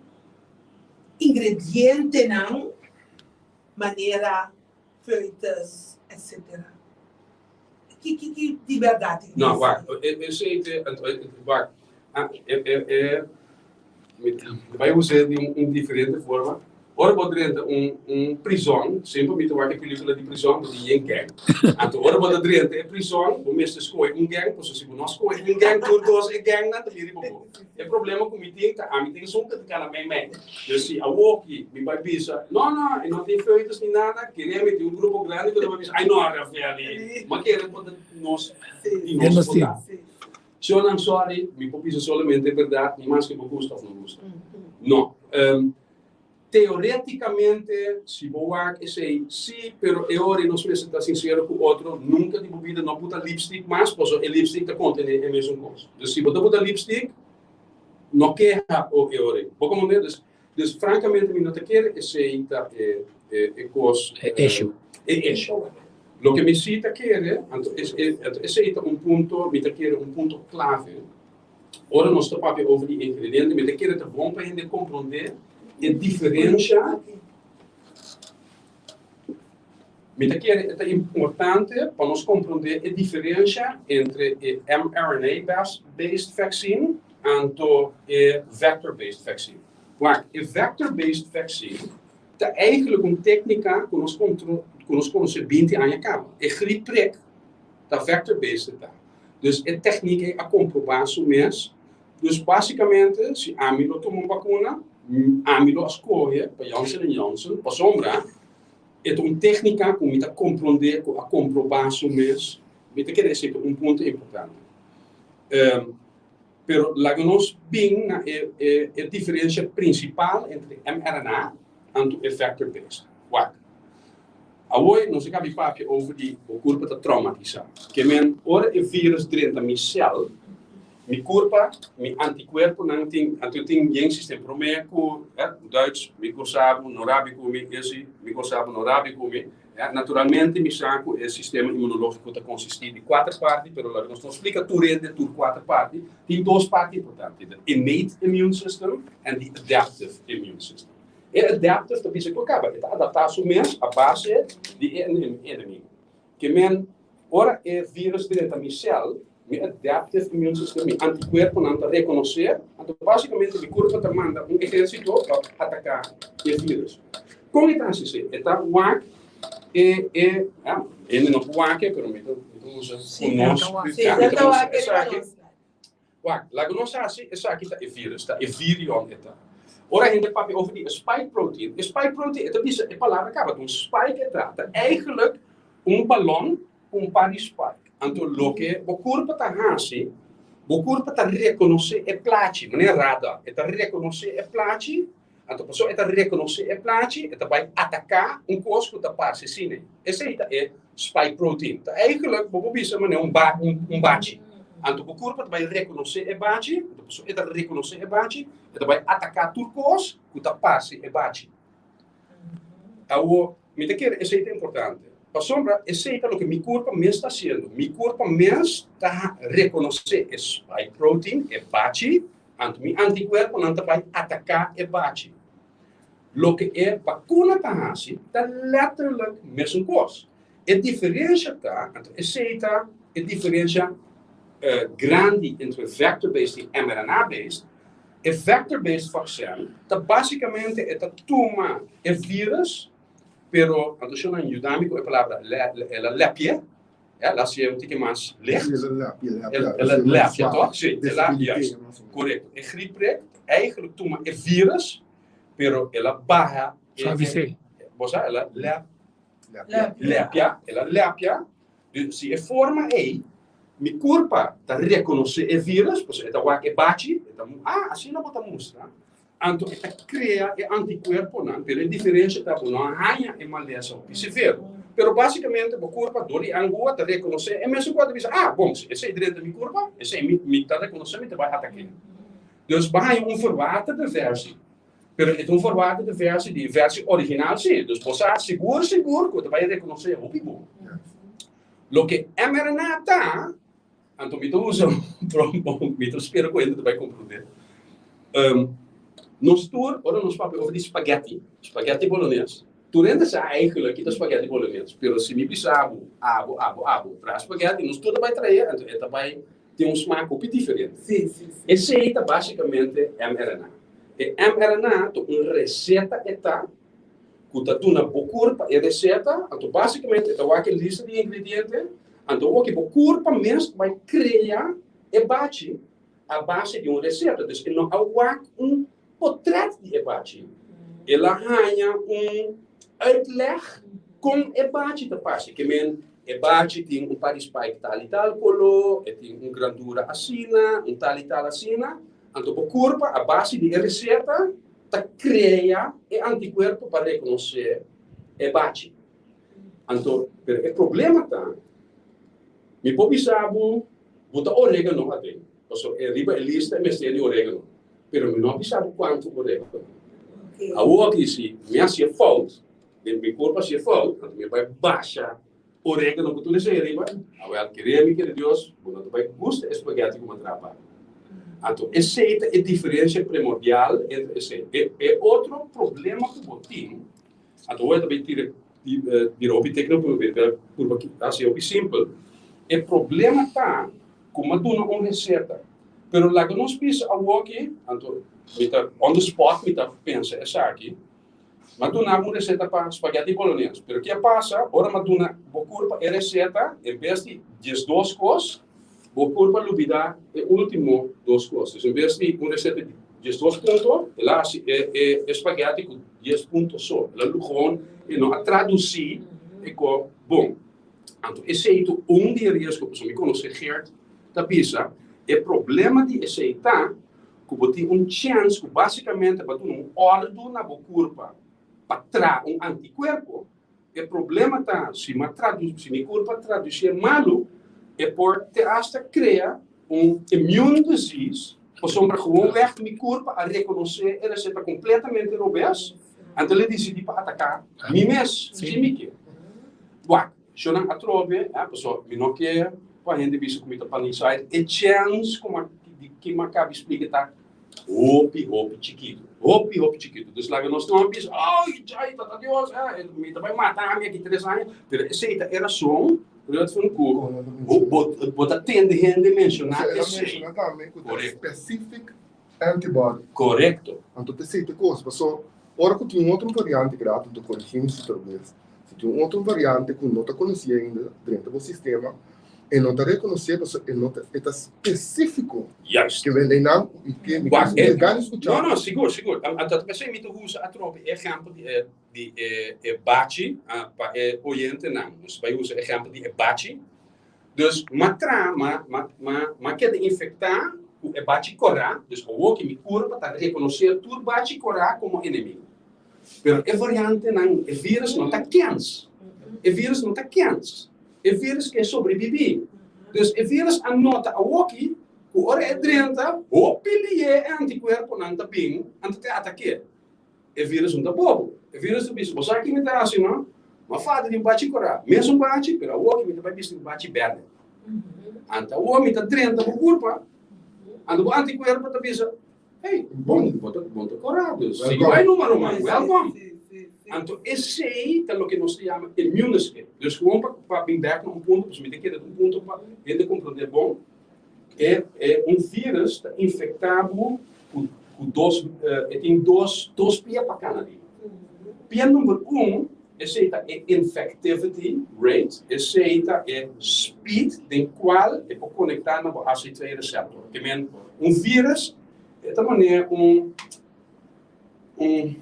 ingredientenan manera foetus, etcetera. Ki ki ki di bèrdat tin No, wak, esei te, wak, e e e mi ta bai us'é di un diferente forma. Ora bo drenta un un prizòn, semper mi ta wak e pelikula di prizòn, bo tin yen gang. Anto ora bo ta drenta e prizòn, bo mester skohe un gang, pasobra si bo no skohe un gang, tur dos e gangnan ta bini riba bo. E problema ku mi tin ta ami tin esun ku ta kana mei mei. Dus si awoki mi bai bisa, no no, e no tin foetus ni nada, kere mi tin un grupo grandi ku ta bai bisa, ai no Rafaeli, ma kere bo ta nos di nos bo ta. Shornan sorry, mi por bisa solamente e bèrdat, ni maske bo gusta òf no gusta. No. Teoreticamente, si bo wak esey, si, pero e ora nos mester ta sincero cu otro, nunca di bo bida no buta lipstick mas, pasobra e lipstick ta contene e mesun cos. Dus si bo ta buta lipstick, no keha o e ora. Bo comprende? Dus, dus francamente mi no ta kere esey ta e, e, e cos. E issue. E issue. Loke mi si ta kere, anto es, e, anto esey ta un punto, mi ta kere un punto clave. Ora nos ta papia over di ingrediente, mi ta kere ta bon pa hende komprondé e diferensha. Mi ta kere e ta importante pa nos komprondé e diferensha entre e mRNA-based vaccine anto e vector-based vaccine. Wak, e vector-based vaccine ta eigenlijk un téknika ku nos ku nos konosé binti aña kaba. E griep-prik ta vector-based ta. Dus e techniek ei a komprobá su mes. Dus básikamente si ami lo tuma un bakuna, ami lo a skohe pa Janssen en Janssen pasobra e ta un téknika ku mi ta komprondé ku a komprobá su mes. Mi ta kere esei ta un punto importante. Pero laga nos bin na e e diferensia prinsipal entre mRNA anto e vector-based. Wak. Awor nos a kabi papia over di bo kurpa ta traumatisá. Ke men ora e virus drenta mi sèl, mi kurpa, mi antikuerponan tin, anto tin yen sistema. Promé ku, eh, Duits, mi gosa bo, no rabi ku mi, esi, mi gosa bo, no rabi ku mi. Eh, naturalmente mi sa ku e sistema imunológiko ta konsistí di kuater parti, pero laga nos no splika tur hende tur kuater parti. Tin dos parti importante, the innate immune system and the adaptive immune system. E adaptive ta bisa ku kaba, e ta adaptá su mes a base di e enemigu. Ke men, ora e virus drenta mi sèl, mi adaptive immune system, mi antikuerponan ta rekonosé, anto básikamente mi kurpa ta manda un ehérsito pa ataká e virus. Kon e ta hasi esei? E ta wak e, e, ja, hende no por wak e, pero mi ta, mi ta usa ku nos, ja, mi ta usa esaki. Wak, laga nos hasi esaki ta e virus, ta e virion e ta. Ora hende papia over di e spike protein, e spike protein e ta bisa e palabra kaba, ta un spike e ta, ta eigenlijk un balon ku un par di spike. Anto loke bo kurpa ta hasi, bo kurpa ta rekonosé e plachi, manera radar, e ta rekonosé e plachi, anto pasobra e ta rekonosé e plachi, e ta bai ataká un kos ku ta parse asina. Esei ta e spike protein. Ta eigenlijk bo por bisa manera un ba un bachi. Anto bo kurpa ta bai rekonosé e bachi, anto pasobra e ta rekonosé e bachi, e ta bai ataká tur kos ku ta parse e bachi. Awor, mi ta kere esei ta importante, pasobra esei ta loke mi kurpa mes ta hasiendo. Mi kurpa mes ta rekonosé e spike protein, e bachi, anto mi antikuerponan ta bai ataká e bachi. Loke e bakuna ta hasi ta letterlijk mesun kos. E diferensha ta, anto esei ta e diferensha grandi entre vector-based i mRNA-based, e vector-based vaccin ta basikamente e ta tuma e virus, pero anto shon yuda mi ku e palabra, el a lepia, el a hasié un tiki mas licht. El a lepia tòg? Sí, el a, juist, korekto. E grieprik eigenlijk tuma e virus, pero el a baha Suavisé. Bo sa, el a lep, lepia, el a lepia. Dus si e forma ei, mi kurpa ta rekonosé e virus, pasobra e ta wak e bachi, e ta, ah, asina bo ta mustra. Anto e ta krea e antikuerponan, pero e diferensha ta bo no a haña e malesa hopi severo. Pero basikamente bo kurpa dor di angua ta rekonosé e mesun kos, ta bisa, ah, bon, si esei drenta mi kurpa, esei mi, mi ta rekonosé, mi ta bai atak'é. Dus bo a haña un verwaterde versie. Pero e ta un verwaterde versie di e versie original sí. Dus bo sa sigur sigur ku e ta bai rekonosé hopi bon. Loke mRNA ta, anto mi ta usa un mi ta spera ku hende ta bai komprondé. Nos tur, ora nos papia over di spaghetti, spaghetti bolones, tur hende sa eigenlijk ki ta spaghetti bolones, pero si mi bisa bo, abo, abo, abo, traha spaghetti, nos tur ta bai trae, anto e ta bai tin un smaak hopi diferente. Esei ta basikamente mRNA. E mRNA ta un reseta e ta ku ta duna bo kurpa e reseta, anto basikamente e ta wak e lista di ingrediente, anto awor bo kurpa mes ta bai krea e bachi a base di un reseta. Dus e no a wak un potret di e bachi, el a haña un uitleg kon e bachi ta parse. Ke men e bachi tin un par di spike tal i tal koló, e tin un grandura asina, un tal i tal asina. Anto bo kurpa a base di e reseta ta krea e antikuerpo pa rekonosé e bachi. Anto, pero e problema ta, mi por bisa bo, bo ta oregano aden, pasobra e riba e lista e mester di oregano, pero mi no a bisa bo kuantu oregano. Awor aki si mi hasi e fout, den mi kurpa hasi e fout, anto mi bai basha oregano ku tur esei ariba, awel kere mi kere Dios, bo no ta bai gusta e spaghetti ku mi a traha pa bo. Anto esei ta e diferensia primordial entre esei. E e otro problema ku bo tin, anto hoy ta bai tira bira hopi tekniko pero purba hasi hopi simpel, e problema ta ku mi a duna un reseta, pero laga nos bisa awoki, anto mi ta on the spot mi ta pensa esaki, Mi a duna bo un reseta pa spaghetti bolognese, pero ke a pasa ora mi a duna bo kurpa e reseta, en bes di 12 kos, bo kurpa a lubida e ultimo dos kos. Dus en bes di un reseta di 12 punto, el a hasi e e spaghetti ku dies punto so. El a gewoon e no a tradusi e ko bon. Anto esei ta un di e riesgo, pasobra mi konosé Geert ta bisa, e problema di esei ta ku bo tin un chèns ku básikamente bo a duna un òrdu na bo kurpa pa traha un antikuerpo. E problema ta si mi a tradu si mi kurpa a tradusié malu, e por te asta krea un immune disease pasobra gewoonweg mi kurpa a rekonosé e reseta kompletamente robes, anto el a disidí pa ataká mi mes sin mi ke. Wak, shownan atrobe, pasobra mi no ke pa hende bisa ku mi ta panisá. E chèns ku mi di ki mi a kabi splika ta hopi, hopi chikitu. Hopi, hopi chikitu. Dus laga nos no bisa, Ay, djai, tata Dios, mi ta bai mata mi aki tres aña. Pero esei ta e rason, Rutven, ku bo, bo ta tende hende menshoná Pasobra el a esei. menshoná tambe ku ta Korekto. specific antibody. Korekto. Anto ta esei ta kos. Pasobra ora ku tin un otro variante, grato, ta korigí mi si ta robes. Si tin un otro variante ku no ta konosí ainda drenta bo sistema, e no ta rekonosé pasobra e no ta e ta spesífiko. Juist. Ke wen einan mi ke mi Wak, ke e, gana skuchá. no, no, sigur, sigur. Anto ta p'esei mi ta usa atrobe e ehèmpel di e di e e bachi pa e oyentenan. Nos bai usa e ehèmpel di e bachi. Dus m'a tra, m'a m'a m'a m'a keda infektá ku e bachi kòrá. Dus awor ki mi kurpa ta rekonosé tur bachi kòrá komo enemigu. Pero e variantenan, e virus no ta kens. E virus no ta kens. E virus ke sobrebibí. Dus e virus a nota awoki ku ora e drenta, hopi lié e antikuerponan ta bin, anto ta atak'é. E virus no ta bobo. E virus ta bisa, bo sa ki mi ta hasi no? Mi a falta di un bachi korá. Mesun bachi, pero awoki mi ta bai bisti un bachi bèrdè. Anto awor mi ta drenta bo kurpa, anto bo antikuerpo ta bisa, Hey, bon, bo ta, bon ta korá, dus sigui bai numa, ruman, welkom. Anto esei ta loke nos ta yama immune escape. Dus gewoon pa pa bin bek na un punto, pasobra mi ta kere ta un punto pa hende komprondé bon, e e un virus ta infektá bo ku ku dos e tin dos dos pia pa kana di. Pia number un, esei ta e infectivity rate, esei ta e speed den kual e por konektá na bo ACE2 receptor. Ke men un virus e ta manera un un,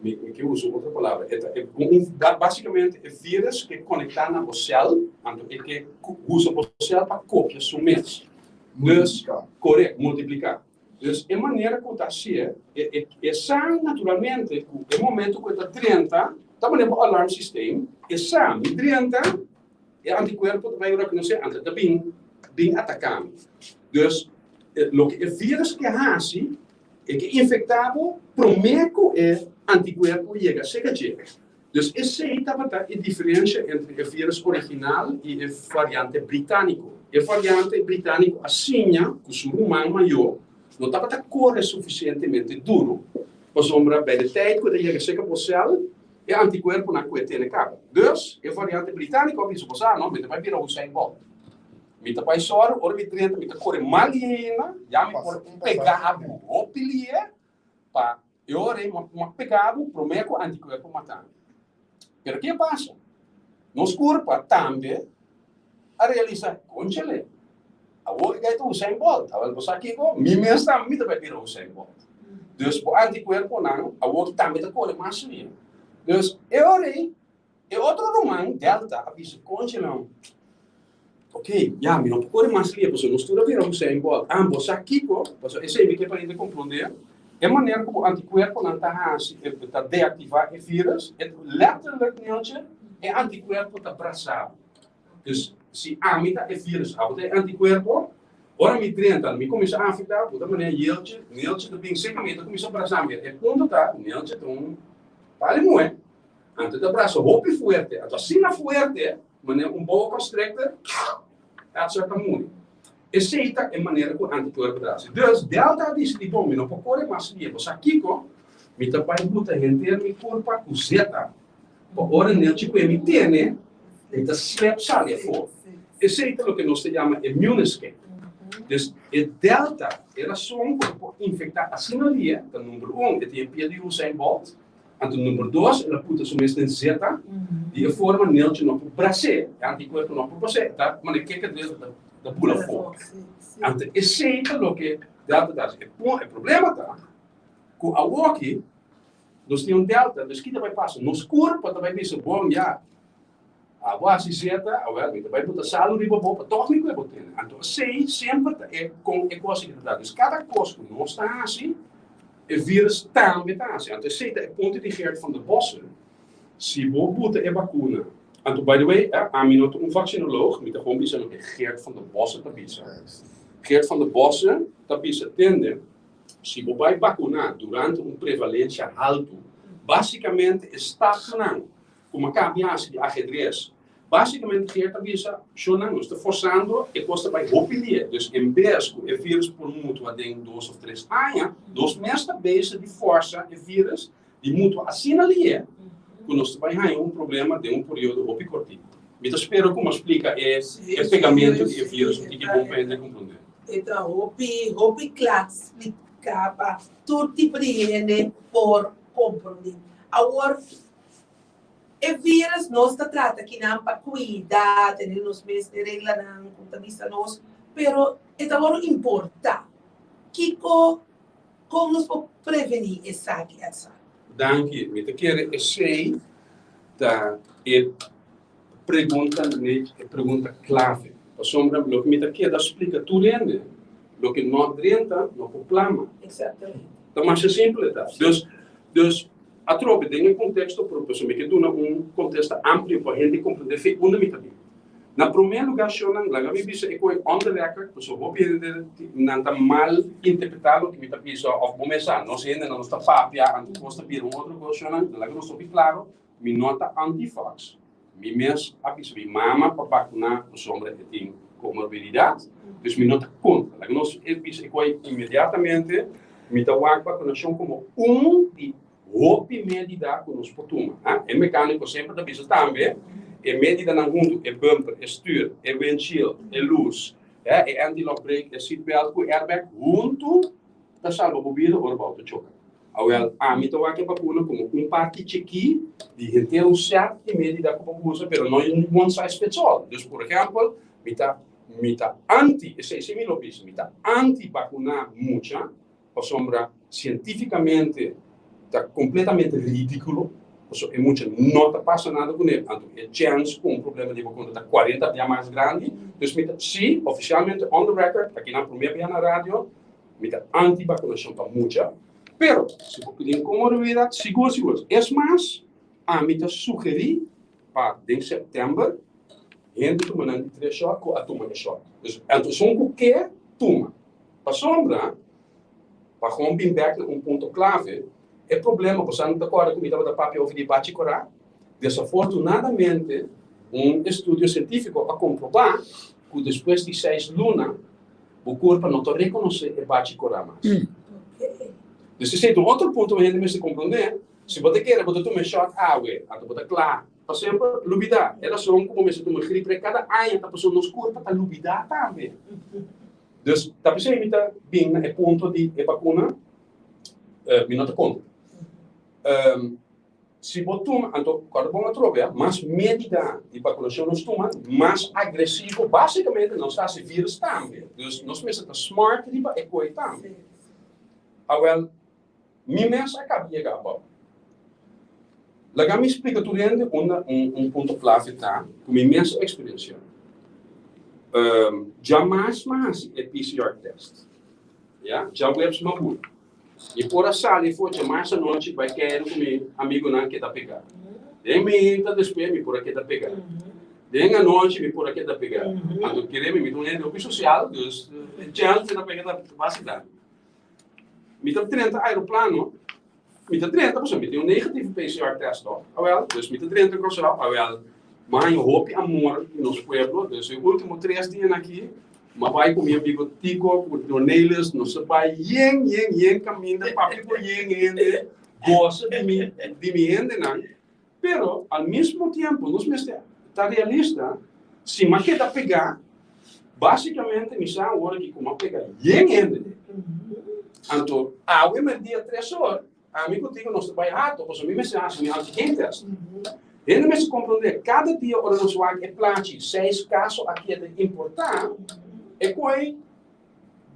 mi mi ke usa un otro palabra, e ta e un basikamente e virus ke konektá na bo sèl, anto e ke usa bo sèl pa kopia su mes. Dus, Multipliká. korekt, multipliká. Dus e manera ku ta hasié, e e e sa naturalmente ku e momento ku e ta drenta, ta manera bo alarm systeem, e sa mi drenta, e antikuerpo ta bai rekonosé, anto e ta bin bin ataká mi. Dus, loke e virus ke hasi, E ke infektá bo promé ku e antikuerpo yega seka dje. Dus esei tabata e diferensha entre e vírus original i e variante britániko. E variante britániko a siña ku su ruman mayó no tabata kore sufisientemente duru, pasobra bij de tijd ku e ta yega seka bo sèl, e antikuerponan ku e tene kaba. Dus e variante britániko a bisa, Bo sa no, mi ta bai bira Usain Bolt. Mi ta bai sòru, ora mi drenta mi ta kore mal hina, ya mi por pega bo hopi lihe pa e ora ei mi a pega bo promé ku antikuerpo mata mi. Pero ke pasa? Nos kurpa tambe a realisa, Kónchale, awor e gai ta Usain Bolt, awor bo sa kiko? Mi mes tambe mi ta bai bira Usain Bolt. Dus bo antikuerponan awor tambe ta kore mas lihe. Dus e ora ei E otro ruman, Delta, a bisa Conchenan, Ok, ya, mi no por kore mas lia, pasobra nos tur a bira Usain Bolt. Ah, bo sa kiko? Pasobra esei mi ke pa hende komprondé. E manera ku bo antikuerponan ta hasi, ta deaktivá e vírus, e letterlijk, Neeltje, e antikuerpo ta brasá bo. Dus, si ami ta e vírus, abo ta e antikuerpo, ora mi drenta, mi kuminsá afektá, bo ta manera Yeeltje, Neeltje ta bin serka mi, e ta kuminsá brasá mi. E punto ta, Neeltje ta un pali muhé. Anto ta brasa hopi fuerte, anto asina fuerte manera un boa constrictor, Edson ta muri. Esey ta e manera cu anticuerpo ta haci. Dus, Delta a dicidi, bon, mi no por core mas lihe, bo sa kico? Mi ta bay buta henter mi curpa cu zeta, pa ora Nelchi cu e mi tene, mi ta slep sali afo. Esey ta loke nos ta yama immune escape. Dus, e Delta, e rason cu e por infecta asina lihe, ta number un, e tin e pia di Usain Bolt, Anto number dos, el a puta su mes den zeta, di e forma Neeltje no por bras'é, e antikuerpo no por bras'é, ta manera keke Delta ta ta bula afó. Anto esei ta loke Delta ta hasi. E e problema ta ku awoki nos tin un Delta, dus ki ta bai pasa? Nos kurpa ta bai bisa, bon ya, Abo hasi zeta, awel mi ta bai buta salu riba bo pa tòg mi ku e bo tene. Anto esei semper ta e kon e kos aki ta da. Dus kada kos ku nos ta hasi, e virus tambe ta hasi. Anto esei ta e punto di Geert van der Bossen, si bo buta e bakuna, anto by the way, ami no ta un vaksinoloog, mi ta gewoon bisa loke Geert van der Bossen ta bisa. Geert van der Bossen ta bisa, tende, si bo bai bakuna durante un prevalensia haltu, basikamente e stapnan Kuma kabi hasi di ahedres? Basikamente Geert a bisa, Shonnan, nos ta forsando e kos ta bai hopi lie. Dus en bes ku e virus por mutua den dos of tres aña, nos mes ta bezig di forsa e virus di mutua asina lie ku nos ta bai haña un problema den un periodo hopi kortiku. Mi ta spera ku mi a splika e pegamentu di e virus un tiki bon pa hende komprondé. E ta hopi, hopi kla spliká pa tur tipo di hende por komprondé. Awor, E virus nos ta trata kinan pa cuida, tene nos mes e reglanan cu ta bisa nos, pero e ta worde importa. Kico, con nos por preveni esaki, Edson? Danki. Mi ta kere esey ta e pregunta, e pregunta clave. Pasobra loke mi ta keda splica tur hende, loke no drenta no por plama. Exactamente. Ta masha simple ta. Dus, dus Atrobe, den e konteksto propio, so mi ke duna un kontesta amplio pa hende komprendé fe unda mi ta bin. Na promé lugá, shownan, laga mi bisa e koe on the record, pasobra hopi hende nan ta mal interpretá loke mi ta bisa òf bo mes sa, nos hendenan nos ta papia, anto kos ta bira un otro kos, shownan, laga nos hopi klaro, mi no ta anti-vax. Mi mes a bisa mi mama pa bakuná pasobra e tin komorbididat, dus mi no ta kontra. Laga nos bisa e koe inmediatamente, mi ta wak bakunashon komo un di. Hopi medida ku nos por tuma. E mekániko semper ta bisa tambe e medidanan huntu, e bumper, e stür, e windshield, e lus, e anti-lock brake, e seatbelt ku e airbag huntu ta salba bo bida ora bo outo choka. Awel, ami ta wak e bakuna komo un parti chikí di henter un sèt di medida ku bo usa, pero no one size fits all. Dus, por ehèmpel, mi ta mi ta anti, esei si mi lo bisa, mi ta anti bakuná mucha, pasobra sientífikamente ta kompletamente ridíkulo, pasobra e mucha no ta pasa nada kuné, anto e chèns ku un problema di bakuna ta kuarenta bia mas grandi. Dus mi ta, sí, ofisialmente on the record, aki nan promé bia na radio, Mi ta anti bakunashon pa mucha, pero si bo pidi un komorbidat, sigur sigur. Es mas, ami ta sugerí pa den sèptèmber hende tuma nan di tres shòt ku a tuma e shòt. Dus anto esun ku ke tuma. Pasobra, pa gewoon bin bèk na un punto klave, e problema, bo sa no ta kòrda ku mi tabata papia over di bachi korá? Desafortunadamente, un estudio sientífiko a komprobá ku despues di seis luna, Bo kurpa no ta rekonosé e bachi korá mas. Dus esei ta un otro punto ku hende mester komprondé. Si bo ta kere bo ta tuma e shòt awe, anto bo ta kla pa semper. Lubidá. E rason ku bo mester tuma gripre kada aña ta pasobra nos kurpa ta lubidá tambe. Dus ta p'esei mi ta bin na e punto di e bakuna, mi no ta kontra. Si bo tuma, anto kòrda bon atrobe, mas medida di bakunashon nos tuma, mas agresivo básikamente nos ta hasi vírus tambe. Dus nos mester ta smart riba e koi tambe. Awèl, mi mes a kaba yega abou. Laga mi splika tur hende unda un punto klave ta ku mi mes a eksperensiá. Djamas mi a hasi e PCR test. Ya, djaweps mi a bula. Mi por a sali for djamas anochi bai keiru ku mi amigunan keda pegá. Den meinta despues mi por a keda pegá. Den anochi mi por a keda pegá. Anto kere mi, mi ta un hende hopi sosial, dus e chèns mi ta pega ta basta grandi. Mi ta drenta aeroplano, mi ta drenta pasobra mi tin un negativo PCR test tòg. Awèl, dus mi ta drenta Kòrsou, awèl, mi a haña hopi amor di nos pueblo, dus e último tres dianan aki M'a bai ku mi amigo Tico, ku Dornelis, nos a bai yen, yen, yen kaminda, papia ku yen hende, gosa di mi, di mi hendenan. Pero al mismo tiempo nos mester ta realista, si m'a keda pegá, básikamente mi sa awor aki ku m'a pega yen hende. Anto awe merdia tres or, ami ku Tico nos ta bai hato, pasobra mi mester hasi mi antigen test. Hende mester komprondé, kada dia ora nos wak e plachi seis kaso a keda importá, e koi,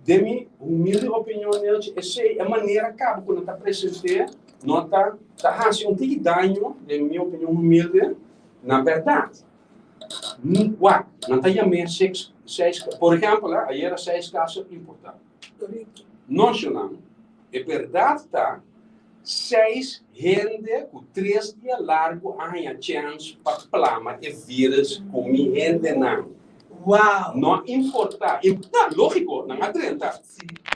den mi humilde opinion, Neltje, esei e manera kaba ku nan ta present'é no ta ta hasi un tiki daño, den mi opinion humilde, na bèrdat. Wak, nan ta yam'é seis, seis, por ehèmpel, ayera seis kaso importá. Noshonnan, e bèrdat ta, seis hende ku tres dia largu a haña chèns pa plama e vírus ku mi hendenan. Wow! No importá. Importá, lógiko, nan a drenta.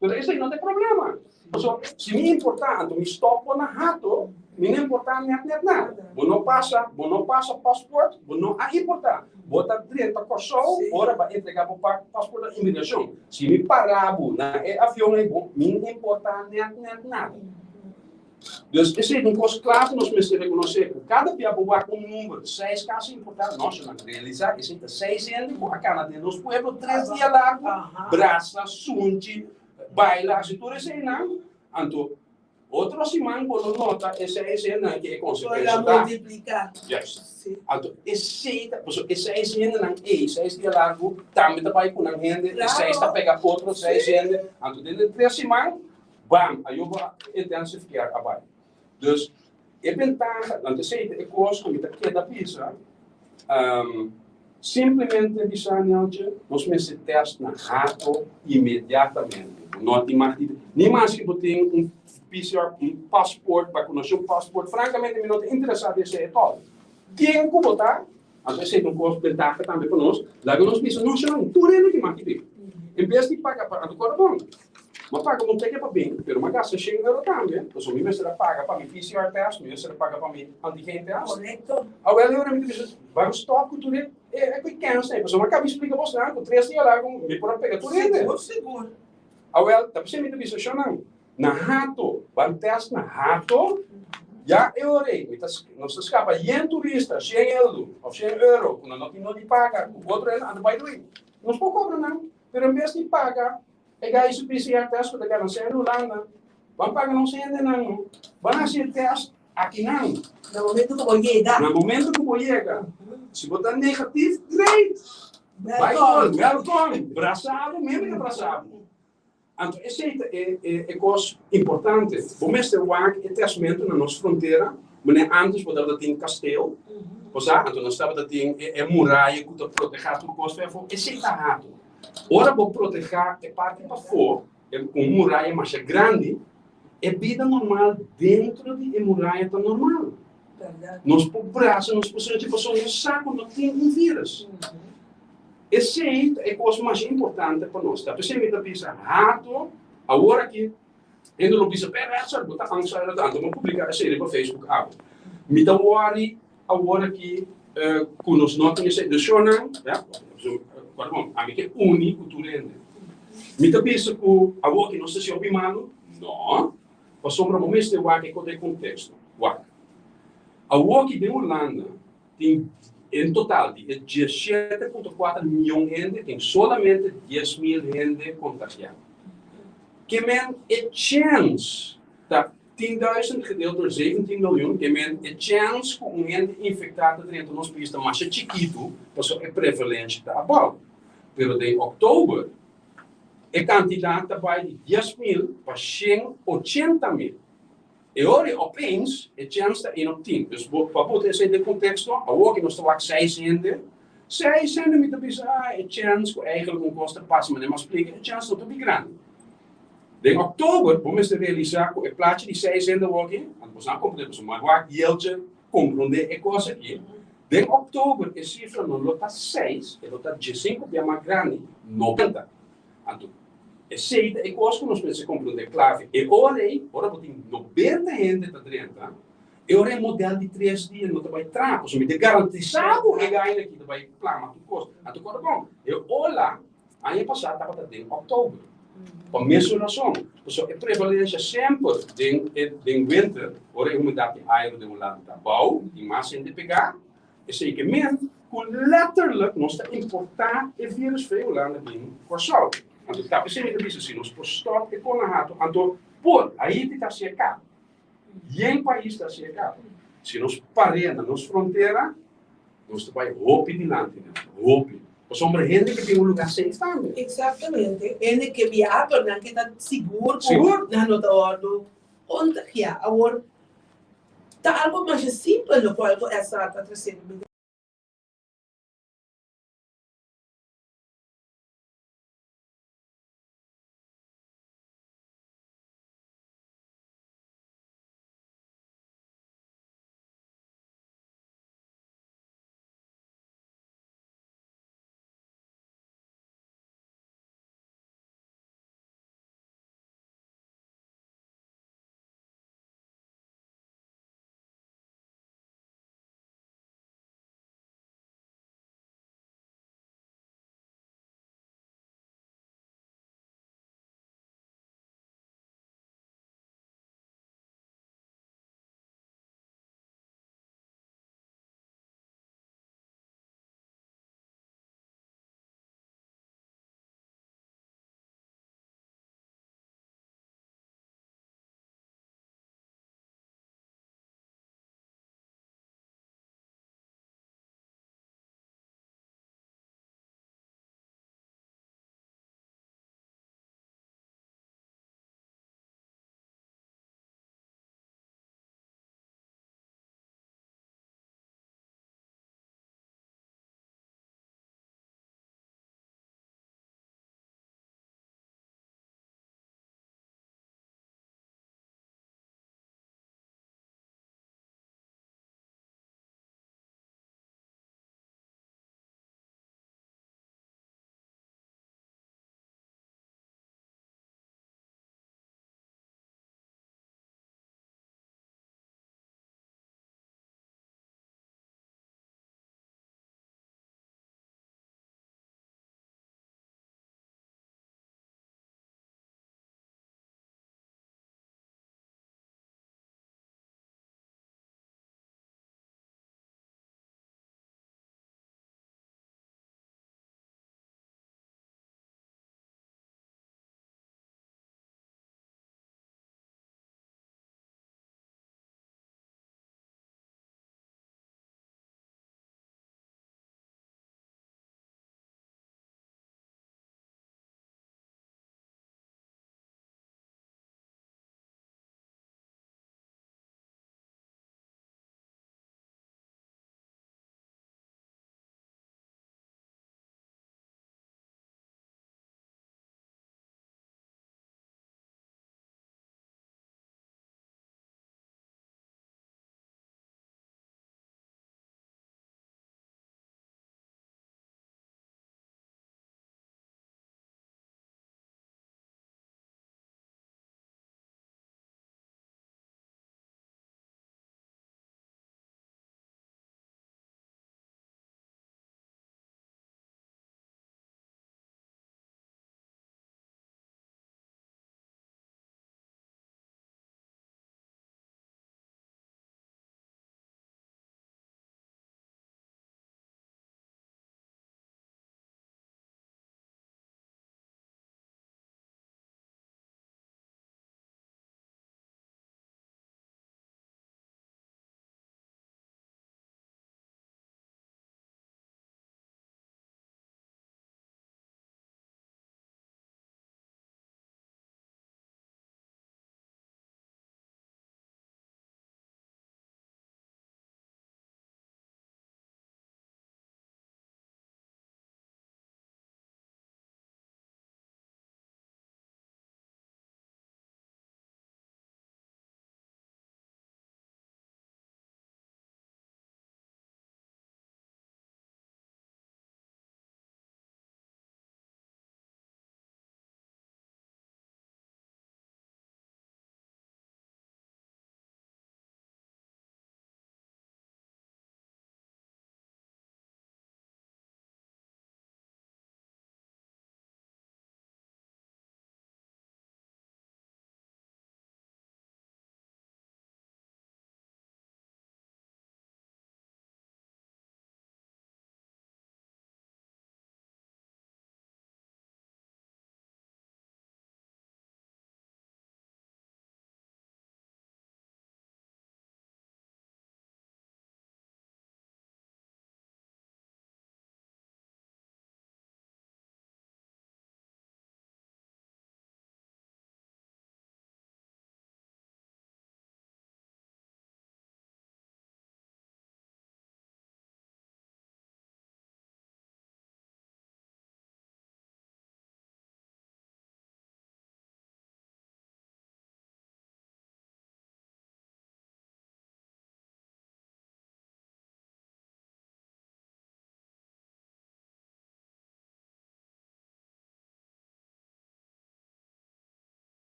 Pero esei no ta e problema. Pasobra si mi importá, anto mi stòp bo na hato, mi no importá nèt nèt nada. Bo no pasa, bo no pasa pasport, bo no a importá. Bo ta drenta Kòrsou ora bo a entregá bo pasport na imigrashon. Si mi para bo na e avion ei bo mi no importa net net nada. Dus esei ta un kos kla ku nos mester rekonosé ku kada bia bo wak un number seis kaso importa nos nan realisa esei ta seis hende ku a kana den nos pueblo tres dia largu brasa sunchi baila hasi tur eseinan anto Otro siman bo lo nota esei eseinan ke e konsekuensia ta. Multipliká. Juist. Anto esei ta, pasobra e seis hendenan ei, seis dia largu, tambe ta bai ku nan hende, e seis ta pega otro seis hende, anto den e tres siman, bam, ayo bo intensive care a bai. Dus, e bentaha, anto esei ta e kos ku mi ta keda bisa, Simplemente bisa Neltje, nos mester test na hato inmediatamente. Bo no tin mag di, ni maske bo tin un PCR, un paspoort, vacunacion paspoort, francamente mi no ta interesa den esei etol. Ken cu bo ta, anto esei ta un cos bentaha tambe pa nos, laga nos bisa, no shon, tur hende tin mag di bin. En bes di paga pa, anto cora bon. M'a paga un teke pa bin, pero m'a gasta shen euro tambe, pasobra mi mester a paga pa mi PCR test, mi mester a paga pa mi antigen test. Korekto. Awel e ora mi ta bisa, ban stop ku tur e e ku e kens ei, pasobra m'a kaba di splika bosnan ku tres dia largu mi por a pega tur hende. Sigur, sigur. Awel, ta p'esei mi ta bisa, shonnan, na hato, ban test na hato. Ya e ora ei, mi ta, nos ta skapa yen turista, shen eldu òf shen euro ku nan no tin no di paga ku otro hende, anto by the way, nos por kobra nan, pero en bes di paga e gai su PCR test ku ta gana shen Hulanda, ban paga nos hendenan no, ban hasi e test akinan. Na momento ku bo yega. Na momento ku bo yega. Si bo ta negatif, great! Welkom! Welkom! Brasa bo, mi ta brasa bo. Anto esei ta e e kos importante. Bo mester wak e tèstmentu na nos frontera, manera ántes bo tabata tin kasteel, bo sa, anto nos tabata tin e e muraya ku ta protehá tur kos for afó. Esei ta hato. Ora bo protehá e parti pafó ku un muraya masha grandi, e bida normal dentro di e muraya ta normal. Nos por brasa, nos por sinti pasobra nos sa ku no tin un vírus. Esei ta e kos mas importante pa nos. Ta p'esei mi ta bisa hato awor aki hende lo bisa, Pero Edson, bo ta ansa tantu. Mi a publiká esei riba Facebook awe. Mi ta wòri awor aki ku nos no tin esei. Dus shownan, ya, pardon, ami ke uni ku tur hende. Mi ta bisa ku awor aki nos ta hasi hopi malu? No, pasobra bo mester wak e kote konteksto. Wak, awor aki den Hulanda Tin en total di e 17.4 mion hende tin solamente 10,000 hende kontagiá. Ke men e chèns ta 10,000 gedeeld door 17 miljoen, ke men e chèns ku un hende infektá ta drenta nos pais ta masha chikitu pasobra e prevalensha ta abou. Pero den òktober e kantidat ta bai di 10,000 pa 180,000. E ora ei opeens e chèns ta een op tien. Dus bo pa put esei den konteksto, awor ku nos ta wak seis hende, seis hende mi ta bisa, ah, e chèns ku eigentlik un kos ta pasa, manera mi a splika, e chèns no ta bi grandi. Den òktober bo mester realisá ku e plachi di seis hende awor aki, anto bo sa komprendé, pasobra mi a wak Jeltje komprondé e kos aki, den òktober e sifra no lo ta seis, e lo ta diesinku bia mas grandi, 90. Anto, esei ta e kos ku nos mester komprondé klave. E ora ei, ora bo tin 90 hende ta drenta, e ora e modèl di tres dia no ta bai traha, pasobra mi ta garantisá bo e gaina aki ta bai plama tur kos. Anto kòrda bon, e ola aña pasá tabata den òktober, pa mesun rason, pasobra e prevalensia semper den e den winter, ora e humedat di airu den un lado ta abou, tin mas hende pegá. Esei ke men ku letterlijk nos ta importá e virus for e Hulanda bin Kòrsou. Anto ta p'esei mi ta bisa si nos por stòp e konahato, anto por, Haiti ta hasié kaba, yen pais ta hasié kaba. Si nos par'é na nos frontera, nos ta bai hopi dilanti nan, hopi. Pasobra hende ke tin un lugá safe tambe. Eksaktamente. Hende ke biaha pero nan ke ta sigur ku nan no ta wòrdu kontagiá. Awor Ta algo masha simpel locual cu Ezra ta treciendo.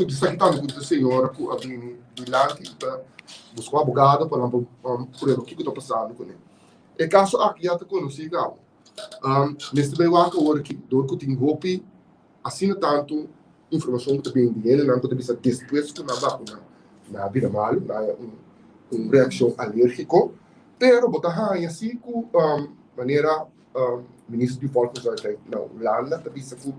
kaso di esaki tambe ku ta señora ku a bini dilanti i ta buska un abogado pa nan por prueba kiko ta pasando kuné. E kaso aki ya ta konosí kaba. Mester bai wak awor aki dor ku tin hopi asina tantu informashon ku ta bini di hendenan ku ta bisa despues ku nan bakuna nan a bira malu, nan a haña un reakshon alérgiko. Pero bo ta haña si ku manera Minister di Volksgezondheid na Hulanda ta bisa ku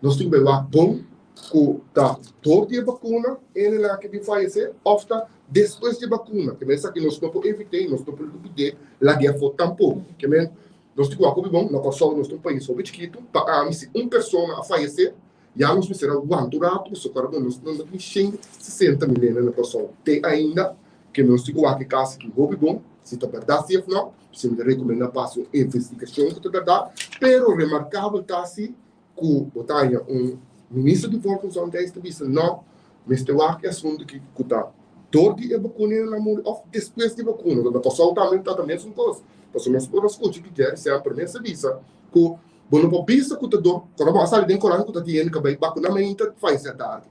nos tin ku bai wak bon ku ta dor di e bakuna hendenan aki bin fayesé òf ta despues di e bakuna. Ke men esaki nos no por evit'é i nos no por lubid'é lag'é afó tampoko. Ke men nos tin ku wak hopi bon. Na Kòrsou nos ta un pais hopi chikitu. Pa ami si un persona a fayesé ya nos mester a wanta un ratu pasobra kòrda bon nos no tin 160 mil hende na Kòrsou te ainda. Ke nos tin ku wak e kas aki hopi bon, si ta bèrdat si òf nò. Si mi ta rekomendá pa hasi un investigashon ku ta bèrdat, pero remarkabel ta si ku bo ta haña un minister di Volksgezondheid ta bisa nò, mester wak e asuntu aki ku ta dor di e bakuna nan a muri òf despues di e bakuna. Na Kòrsou tambe ta ta mesun kos, pasobra nos por a skucha ku Jerry semper mes a bisa ku bo no por bisa ku ta dor, kòrda bo a sali den korant ku ta tin hende ku a bai bakuna mainta fayesé tardi.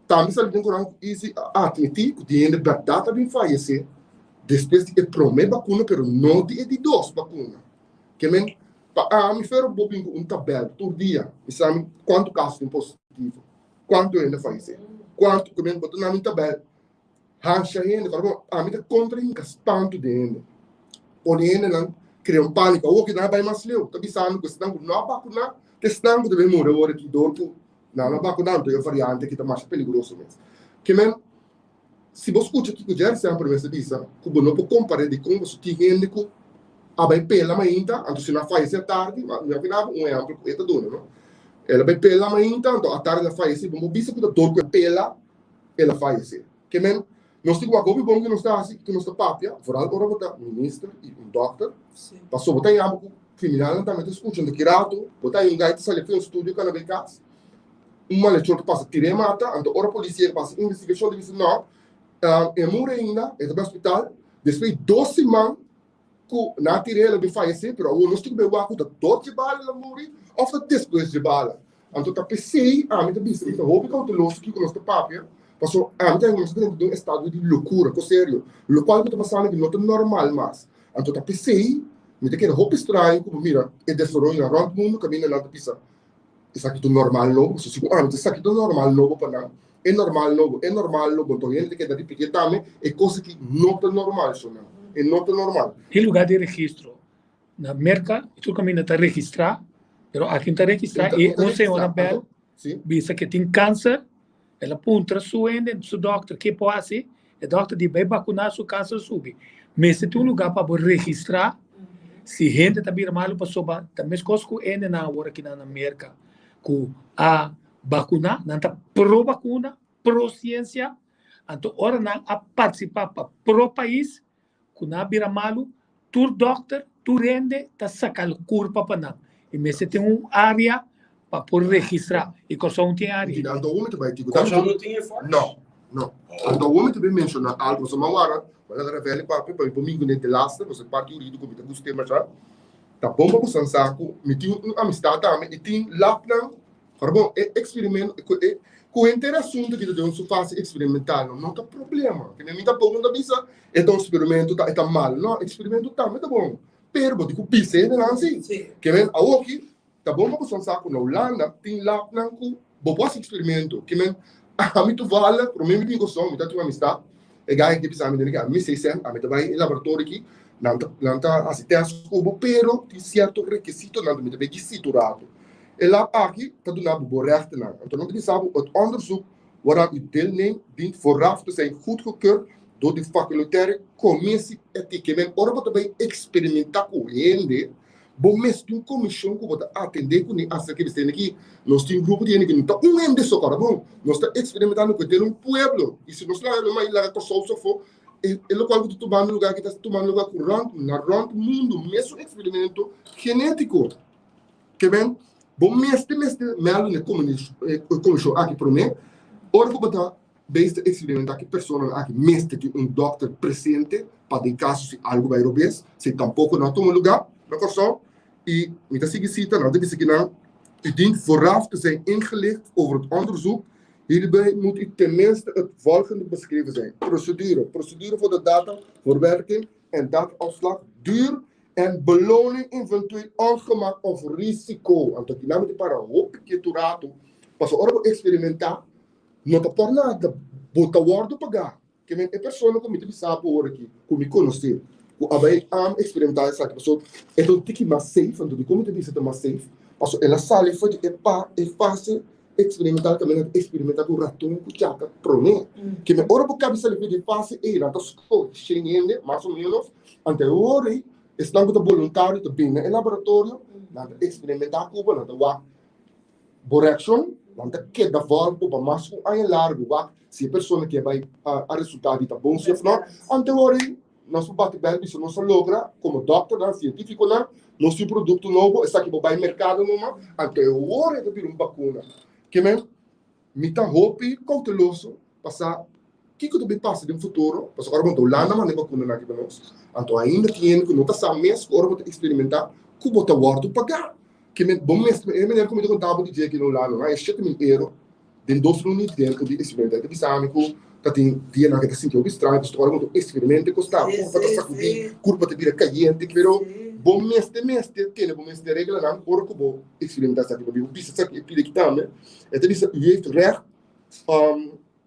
Tambe sali den Koran ku Izzy a atmití ku tin hende bèrdat a bin fayesé despues di e promé bakuna pero no di e di dos bakuna. Ke men, pa ami fero bo bin ku un tabèl tur dia i sa mi kuantu kaso tin positivo, kuantu hende a fayesé, kuantu, ke men bo ta na mi tabèl hansha hende. Ora bo, ami ta kontra hinka spantu den hende, pone hendenan krea un pániko. Awor ki nan a bai mas leu, ta bisando ku esnan ku no a bakuná ta esnan ku ta bin muri awor aki dor ku Nan a bakuná anto e variante ki ta masha peligroso mes. Ke men, si bo skucha kiko Jerry semper mes ta bisa, ku bo no por kompar'é dikon pasobra tin hende ku a bai pela mainta, anto si nan a fayesé atardi, mi a bina bo un ehèmpel ku e ta duna, no? El a bai pela mainta, anto atardi el a fayesé, bo no por bisa ku ta dor ku e pela el a fayesé. Ke men, nos tin ku wak hopi bon ku nos ta hasi, ku nos ta papia, vooral ora bo ta minister i un dòkter, pasobra bo ta yama ku kriminalnan tambe ta skucha, anto ki rato bo ta haña un gai ta sali for un studio kana bai kas, un malechor ta pasa tir'é mata, anto ora polis yega pa hasi investigashon ta bisa nò, e muri ainda, e ta bai hospital, despues di dos siman ku nan a tir'é el a bin fayesé, pero awor nos tin ku bai wak ku ta dor dje bala el a muri òf ta despues dje bala. Anto ta p'esei ami ta bisa mi ta hopi kouteloso kiko nos ta papia, pasobra ami ta nos ta drenta den un estado di lokura, ko serio, lokual ku ta pasando aki no ta normal mas. Anto ta p'esei mi ta keda hopi straño ku bo mira e desaroyonan rònt mundu kaminda nan ta bisa esaki ta un normal nobo, pasobra si ku ami ta esaki ta un normal nobo pa nan, e normal nobo, e normal nobo, anto hende ta keda ripitié tambe e kos aki no ta normal, shonnan, e no ta normal. E lugá di registro Na Merka tur kaminda ta registrá, pero aki no ta registrá i un señora bel bisa ke tin kanser, el a puntra su hende, su dòkter ke por hasi, e dòkter di bai bakuná su kanser subi. Mester tin un lugá pa bo registrá si hende ta bira malu pasobra ta meskos ku hendenan awor akinan na Merka ku a bakuná, nan ta pro bakuna, pro siensia, anto ora nan a partisipá pa pro pais Ku nan a bira malu, tur dòkter, tur hende ta saka kurpa pa nan. I mester tin un área pa por registrá. I Kòrsou no tin área. Di anto awor mi ta bai tiku. Kòrsou no tin e fòrs? No, no. Anto awor mi ta bai menshoná algu. Pasobra mi a wara, mi a laga Ravelli papia pa mi por mingu n'e delaster, pasobra e parti hurídiko mi ta gust'é masha. Ta bon pa boso sa ku mi tin un amistat tambe i tin lapnan. Ora bon, e experimento, ku e, ku henter asunto ki ta den su fase experimental no, no ta problema. Ke mi tampoco no ta bisa e ta un experimento, ta, e ta malo. No, experimento tambe ta bon. Pero bo tin ku bisa e hendenan si. Ke men awoki ta bon pa boso sa ku na Hulanda tin labnan ku bo por hasi experimento. Ke men ami toevallig, prome mi bin Kòrsou, mi ta tin un amistad, e guy aki bisa mi, dene ke ami mi sei sèn, ami ta bai e laboratorio aki, nan ta, nan ta hasi test ku bo, pero tin sierto rekisitonan ku mi ta bai gisi tur rato. E lab aki ta duna bo bo rechtennan. Anto nan ta bisa bo, Het onderzoek waaraan u deelneemt dient vooraf te zijn goedgekeurd door de facultaire commissie ethiek. Ke men ora bo ta bai experimenta ku hende, bo mes tin un comishon ku bo ta atende kuné aserka di esei. Aki nos tin un grupo di hende ku no ta un hende so, kòrda bon, nos ta experimentando ku henter un pueblo. I si nos laga lo mai laga Kòrsou so afó, e lokual ku ta tumando lugar aki ta tumando lugar ku rònt na rònt mundu mesun experimento genétiko. Ke men, bo mester mester mèldu na e komishon aki promé. Ora ku bo ta bezig ta eksperimentá ku e personanan aki, mester tin un dòkter presente pa den kaso si algu bai robes, si tampoko no a tuma lugá na Kòrsou. I mi ta sigui sita, nan ta bisa ki nan, U dient vooraf te zijn ingelicht over het onderzoek. Hierbij moet u tenminste het volgende beschreven zijn. Procedure. Procedure voor de dataverwerking en dataopslag. Duur en beloning eventueel ongemak of risico. Anto aki nan mi ta para hopi ketu rato. Pasobra ora bo experimentá, no ta por nada bo ta wòrdu pagá. Ke men e persona ku mi ta bisa bo ora aki, ku mi konosé, ku a bai am experimentá esaki, pasobra e ta un tiki mas safe, anto dikon mi ta bisa ta mas safe? Pasobra el a sali for di e pa e fase experimental kaminda ta experimentá ku raton ku chaka promé. Ke men ora bo kabi sali for di e fase ei, nan ta skohe shen hende, mas o ménos, anto e ora ei esnan ku ta boluntario ta bin na e laboratorio, nan ta experimentá ku bo, nan ta wak Bo reakshon? Nan ta keda vòlg bo pa mas ku un aña largu. Wak si e persona ke bai a resultá di ta bon si òf nò. Ante ora ei, nos por bati bèl bisa nos a logra komo dòkternan, sientífikonan, nos tin un produkto nobo, esaki por bai merkado numa. Ante ora ei ta bira un bakuna. Ke men, mi ta hopi kouteloso pa sa kiko ta bin pasa den futuro, pasobra ora bo ta Hulanda manda e bakunanan aki pa nos, anto ainda tin hende ku no ta sa mes ku ora bo ta eksperimentá ku bo ta wòrdu pagá. Ke men, bo mes, e meneer ku mi ta konta bo di dje aki na Hulanda, nan e 7000 euro den dos luna di tempu di eksperimentá. E ta bisa mi ku ta tin dianan ku e ta sinti hopi straño, pasobra ora bo ta eksperimentá e kos ta, kurpa ta sakudí, kurpa ta bira kayente, pero bo mester mester tene bo mes den reglanan ora ku bo eksperimentá esaki. Pasobra bo bisa esaki e pida aki tambe, e ta bisa u heeft recht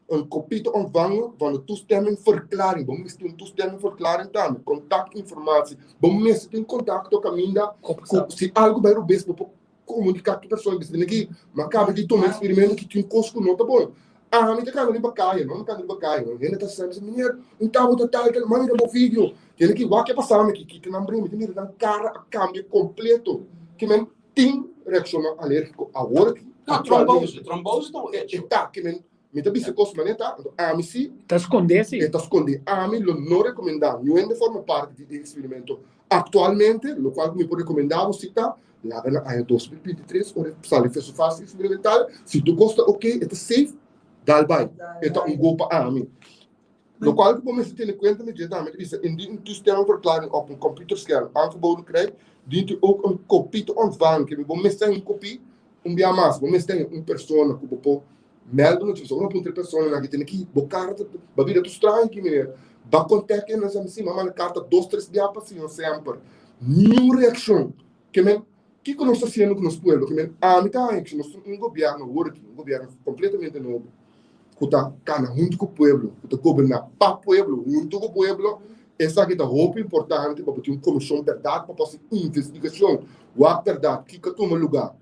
Een kopie te ontvangen van de toestemmingverklaring. Bo mester un toestemmingverklaring tambe. Contactinformatie. Bo mester tin contacto caminda ku si algo bai robes bo por comunica ku persona bisa aki mi a caba di tuma experimento ki tin cos ku no ta bon. Ami ta cana riba caya no mi cana riba caya no hende ta sa bisa meneer un tabo ta tal tal manda bo video tiene ki wak ke pasa mi ki kita nan brinda mi ta mira nan cara a cambia completo ke men tin reaccionnan alergico awor aki. No, trombose. Trombose ta un hecho. E ta, ke men, mi ta bisa cos manera ta, anto ami si. Ta sconde si. E ta sconde. Ami lo no recomenda niun hende forma parti di e experimento actualmente, locual cu mi por recomenda bo si ta, laga na aña 2023 ora e sali for su fase experimental, si tur cos ta ok, e ta safe, dal bai. E ta un go pa ami. Locual cu bo mester tene cuenta met dje tambe ta bisa indien un toestemmingverklaring op een computerscherm aangeboden krijgt, dient u ook een kopie te ontvangen. Kende bo mester haña un kopie un bia mas. Bo mester haña un persona cu bo por meldo na dje. Pasobra ora bo puntra e personanan aki tene ki bo carta ba bira tur straño aki meneer. Ba contact e nan sa mi si, mi a manda carta dos tres bia pa señor Semper. Niun reaccion. Ke men, kiko nos ta haciendo cu nos pueblo? Ke men, ami ta haña cu nos tin un gobierno awor aki, un gobierno completamente nobo. ku ta kana huntu ku pueblo, ku ta goberná pa pueblo, huntu ku pueblo, esaki ta hopi importante pa bo tin un komishon bèrdat pa por hasi investigashon, wak bèrdat kiko a tuma lugá.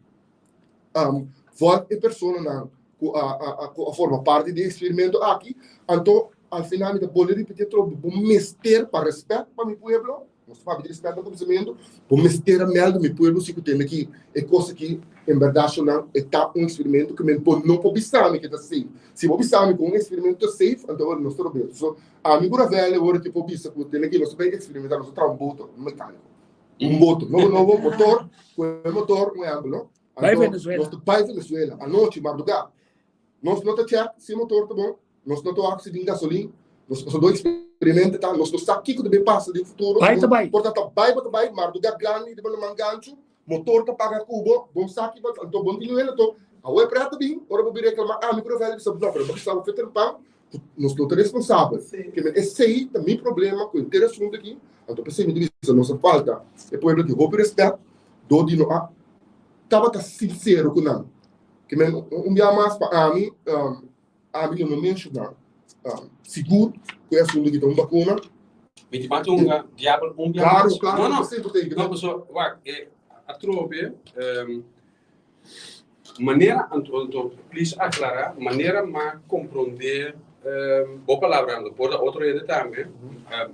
Vòlg e personanan ku a ku a forma parti di e eksperimento aki, anto al final mi ta bolbe ripití atrobe, bo mester pa rèspèt pa mi pueblo, Nos ta papia di respet na kuminsamentu. Bo mester a mèldu mi pueblo si ku tende ki e kos aki en bèrdat shonnan e ta un eksperimento ku men bo no por bisa mi ku e ta safe. Si bo bisa mi ku un eksperimento ta safe, anto ora nos ta robes. So, ami ku Ravel e ora ki por bisa ku tende ki nos ta bai eksperimentá, nos ta traha un boto mekániko. Un boto nobo nobo, motor, ku e motor, un ehèmpel, no? Bai Anto Venezuela. nos ta bai Venezuela anochi, mardugá. Nos no ta chèk si e motor ta bon. Nos no ta wak si tin gasolin, nos pasobra do experimento ta, nos no sa kiko ta bin pasa den futuro. Bai ta bai. Por ta ta bai bo ta bai, marduga grandi riba laman ganchu, motor ta paga ku bo, bon sa ki bo, anto bon tin nuel, anto awe pret ta bin, ora bo bin reclama ami ku Rafael bisa, no, pero bo bisa bo fe trempan, ku nos no ta responsabel. Ke men esei ta mi problema ku henter asunto aki, anto p'esei mi ta bisa nos a falta e pueblo aki hopi respet, dor di no a tabata sincero ku nan. Ke men un bia mas pa ami, Ami lo no menshoná sigur ku e asuntu aki ta un bakuna. Mi ti mati un diabel un bia Claro, mas. claro, No, no. sempre tem que No, paso, wak, e atrobe, manera, anto, anto, please aclara, manera ma comprende, bo palabra, anto por ta otro hende tambe,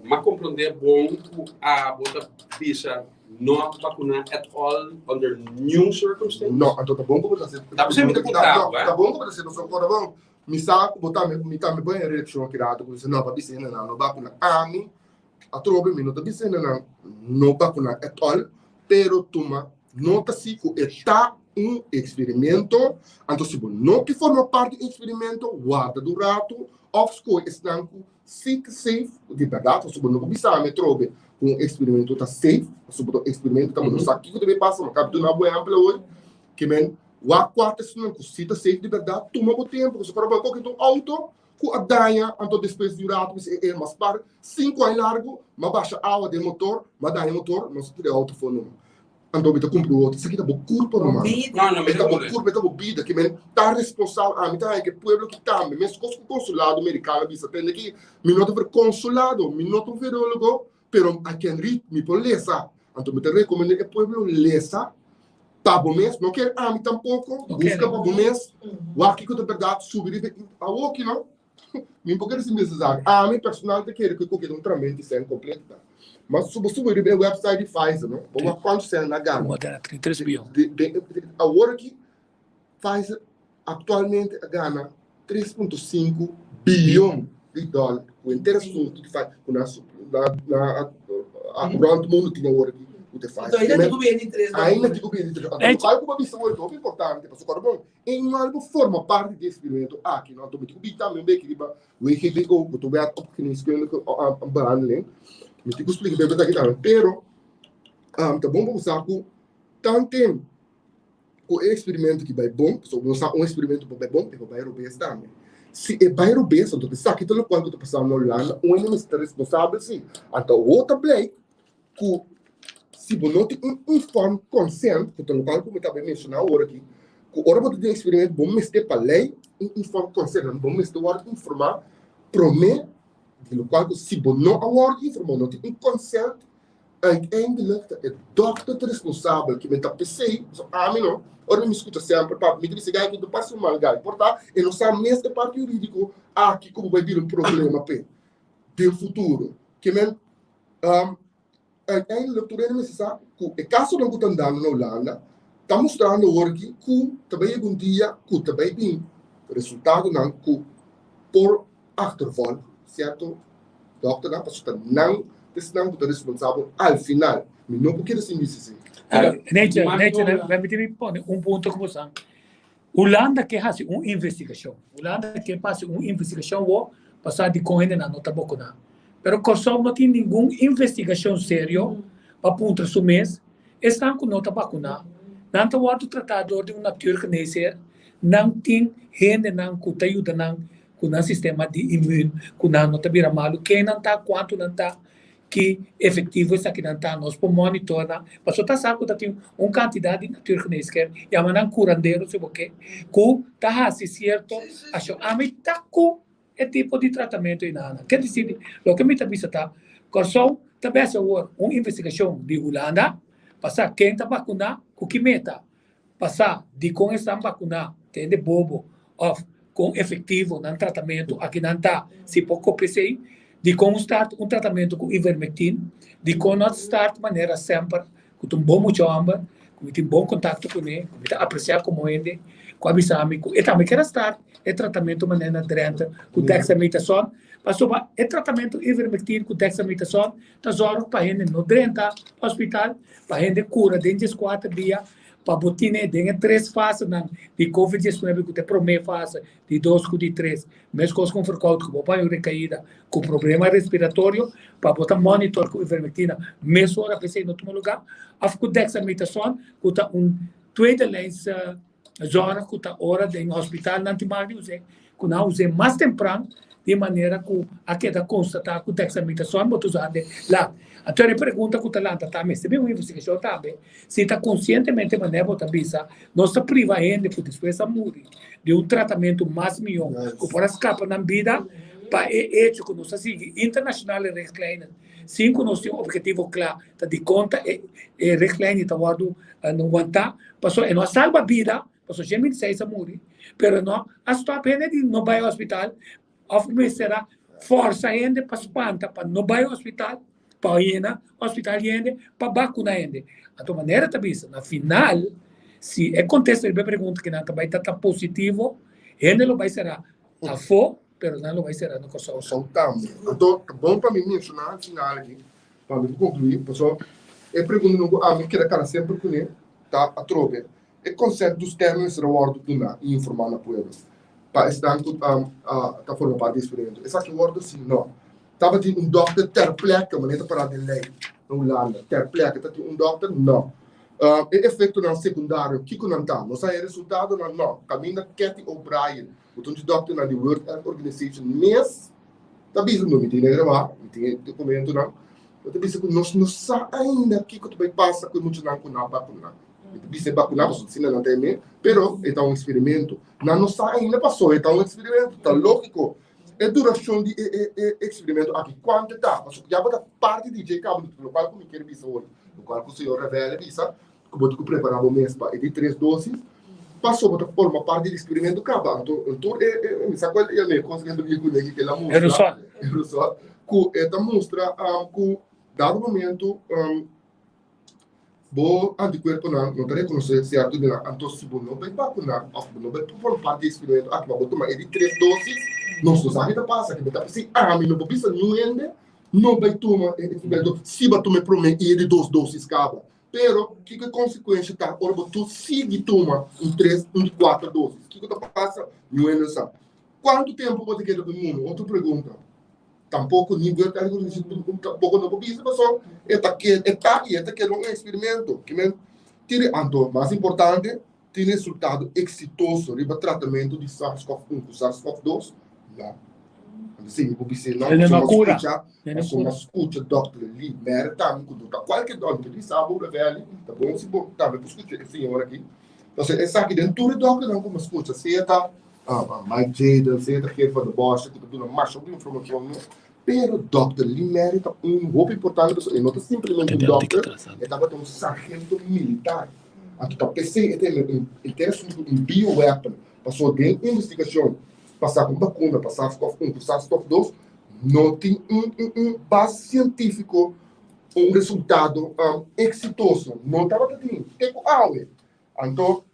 ma comprende bon ku abo ta bisa No vacuna at all under niun circumstance? No, anto ta bon ku bo ta hasi. Ta p'esei mi ta puntra bo, eh. Ta bon ku bo ta hasi pasobra ora bon mi sa ku bo tambe, mi tambe por hende reakshon aki rato ku bisa no pa bisa hendenan no bakuna. Ami atrobe mi no ta bisa hendenan no bakuna at all, pero tuma nota si ku e ta un eksperimento, anto si bo no ke forma parti di e eksperimento warda di un rato òf skohe esnan ku Si ta safe, di bèrdat, pasobra bo no por bisa mi atrobe ku un eksperimento ta safe, pasobra ta un eksperimento ta bo no sa kiko ta bay pasa, mi a kaba duna bo ehèmpel awor, ke men. Wak kua ta esnan ku si ta safe di bèrdat, tuma bo tempu, pasobra ora bo a kohe un outo ku a daña, anto despues di un ratu bisa e e mas par 5 aña largu, m'a basha awa den motor, m'a daña motor, nos a tira e outo afó numa. Anto mi ta kumpra un otro. Esaki ta bo kurpa, ruman. No, no, mi E ta bo ta kurpa, e ta bo bida. Ke men ta responsabel. Ami ta haña ke pueblo ki tambe, meskos ku konsulado merikano bisa, tende ki mi no ta ver konsulado, mi no ta un virologo, pero I can read, mi por lesa. Anto mi ta rekomendá e pueblo lesa pa bo mes. No ker ami tampoko, buska pa bo mes, wak kiko ta bèrdat, subi riba e awoki no. Mi por kere sin bisa esaki. Ami personal ta kere ku e koke ta un tramenti sen kompleto ta. Ma su bo subi riba e website di Pfizer no, bo wak kuantu sen nan a gana. Bo gana 33 bion. Awor aki Pfizer aktualmente a gana 3.5 bion di dòler ku henter asuntu di Pfizer ku nan rònt mundu tin awor aki ku ta Pfizer. Ainda tin ku bini tres Ainda tin ku bini tres. Anto lokual ku bo a bisa awor ta hopi importante pasobra kòrda bon E no algo forma parti di e eksperimento aki, no? Anto mi tin ku bin tambe un beki riba WGBO, ku ta Wet op Geneeskundige Behandeling. Mi tin ku splika bebe esaki tambe. Pero ta bon pa bo sa ku tanten ku e eksperimento ki bai bon, pasobra bo no sa un eksperimento por bai bon, e por bai robes tambe. Si e bai robes, anto esaki ta lokual ku ta pasando na Hulanda, un hende mester ta responsabel si. Anto awor ta blijk ku si bo no tin un informed consent, ku ta lokual ku mi tabata menshoná awor aki, ku ora bo ta den eksperimento bo mester pa lei un informed consent, bo mester wòrdu informá promé di lokual ku si bo no a wòrdu informá, bo no tin un consent, uiteindelijk ta e dòkter ta responsabel, ke men ta p'esei, pasobra ami no, ora mi skucha semper papia mi ta bisa gai ku ta pasa un mal gai, por ta e no sa mes e parti hurídiko aki ku bo bai bira un problema p'e den futuro, ke men. Uiteindelijk tur hende mester sa ku e kasonan ku ta andando na Hulanda ta mustrando awor aki ku ta bai yega un dia ku ta bai bin resultadonan ku por achtervolg sierto dokternan pasobra ta nan ta esnan ku ta responsabel al final. Mi no por kere sin bisa esei. Necha, Necha, permiti mi pone un punto ku bo sa. Hulanda ke hasi un investigashon. Hulanda ke pa hasi un investigashon wou pa sa dikon hendenan no ta bokuná. Pero Kòrsou no tin ningun investigashon serio pa puntra su mes esnan ku no ta bakuná. Nan ta wòrdu tratá dor di un natuurgeneesheer, nan tin hendenan ku ta yuda nan ku nan sistema di immuun ku nan no ta bira malu. Ken nan ta, kuantu nan ta, Ki efectivo esakinan ta? Nos por monitor nan, pasobra ta sa cu ta tin un cantidad di natuurgeneeskunde, yama nan curandero si bo ke, cu ta haci cierto accion. Ami ta cu e tipo di tratamento enanan. Ke dicidi, loke mi ta bisa ta, Corsou ta bes awor un investigacion di Hulanda pa sa ken ta vacuna cu ki meta, pa sa dicon esnan vacuna, tende bobo of kon efectivo nan tratamento akinan ta, si por copia esey, dicon start un tratamento cu ivermectin, dicon not start manera semper cu ta un bon mucha homber, cu mi tin bon contacto cune, cu mi ta aprecia como hende, cu a bisa mi cu e tambe kier a start e tratamento manera na Drenthe cu dexamethasone, pasobra e tratamento ivermectin cu dexamethasone ta zorg pa hende no drenta hospital, pa hende cura den 14 dia, Pa bo tine den e tres fasenan di Covid 19 ku ta e promé fase, di dos ku di tres, meskos ku un verkoud ku bo por haña un rekaida ku problema respiratorio, pa bo ta monitor ku ivermectina mesora pa esei no tuma lugá, òf ku dexamethasone ku ta un tweede lijns zorg ku ta ora den hospitalnan tin mag di us'é, ku nan a us'é mas tempran di manera ku a keda konstatá ku dexamethasone bo ta usa hende lat. Anto e pregunta ku ta lanta ta mester bin un investigashon tambe si ta konsientemente manera bo ta bisa nos ta priva hende ku despues a muri di un tratamentu mas mihó ku por a skapa nan bida pa e echo ku nos a sigui internashonale richtlijnen sin ku nos tin un objetivo kla ta dikon ta e richtlijnen ta wòrdu wantá pasobra e no a salba bida. Pasobra 126 a muri, pero no a stop hende di no bai hospital of mester a forsa hende pa spanta pa no bai hospital, pa yena hospital di hende, pa bakuna hende. Anto manera ta bisa, na final, si e contesta riba e pregunta kinan ta bai ta ta positivo, hende lo bai sera afo, pero nan lo bai sera na Kòrsou. Kòrsou tambe. Anto ta bon pa mi menshoná al final aki, pa mi por konkluí, pasobra e pregunta ku ami keda kana semper kuné ta atrobe. E consent toestemming mester a wordo duna y informa na pueblo pa esnan cu ta forma parti di experimento. Esaki wordo si no. Tabatin un dokter ter plekke, manera ta para den ley na Hulanda, ter plekke tabatin un dokter? No. E efektonan sekundario, kiko nan ta? Nos a haña resultadonan? No. Kaminda Cathy O'Brien, ku ta un di dòkternan di World Health Organization mes ta bisa, no mi tin e grabá, mi tin e dokumentonan, e ta bisa ku nos no sa ainda kiko ta bai pasa ku e muchanan ku nan a bakuná. Mi ta bisa e bakuná pasobra asina nan ta hende, pero e ta un eksperimento. Nan no sa ainda pasobra e ta un eksperimento, ta lógiko. E durashon di e e eksperimento aki kuantu ta? Pasobra ya bo ta parti di dje kaba, lokual ku mi kier bisa hoy, lokual ku señor Ravelle bisa, ku bo tin ku prepará bo mes pa e di tres dosis, pasobra bo ta forma parti di eksperimento kaba. Anto tur e e mi sa kual e e kos ku e ku el a mustra, aerosol, ku e ta mustra ku dado momento Bo antikuerponan no ta rekonosé sierto di nan, anto si bo no bai bakuná òf bo no bai forma parti di e eksperimento aki pa bo tuma e di tres dosis, nos no sa ke ta pasa. Ke bo ta p'esei ami no por bisa niun hende no bai tuma e eksperimento si bo a tuma e promé i e di dos dosis kaba. Pero kiko e konsekuensha ta ora bo tur sigui tuma un tres, un di kuater dosis? Kiko ta pasa? Niun hende no sa. Kuantu tempu bo ta keda inmune? Otro pregunta. Tampoco ni World Health Organization tampoco no por bisa pasobra e ta ke e ta y e ta keda un experimento. Ki men tiri anto mas importante tin resultado exitoso riba tratamento di SARS-CoV-1 ku SARS-CoV-2? No. Anto si mi por bis'é no, Ele pasobra no mi cura. skucha Ele no pasobra mi cura. skucha Dòkter Lee Merritt tambe ku no ta kualke dòkter di sa bo Ravelli ta bon si bo tambe por skucha e señor aki. Pasobra esaki den tur e dòkternan ku mi a skucha sea ta Mike Jadel, sea ta Geert van der Bossche ku ta duna masha hopi informashon mes, pero Dòkter Lee Merritt ta un hopi importante pasobra e no ta simplemente un dòkter, e tabata un sargento militar. Anto ta p'esei e tene un interesun ku un bioweapon, pasobra den investigashon pa sa ku un bakuna pa SARS-CoV-1 ku SARS-CoV-2 no tin un un base sientífiko, un resultado eksitoso, no tabata tin te ku awe. Anto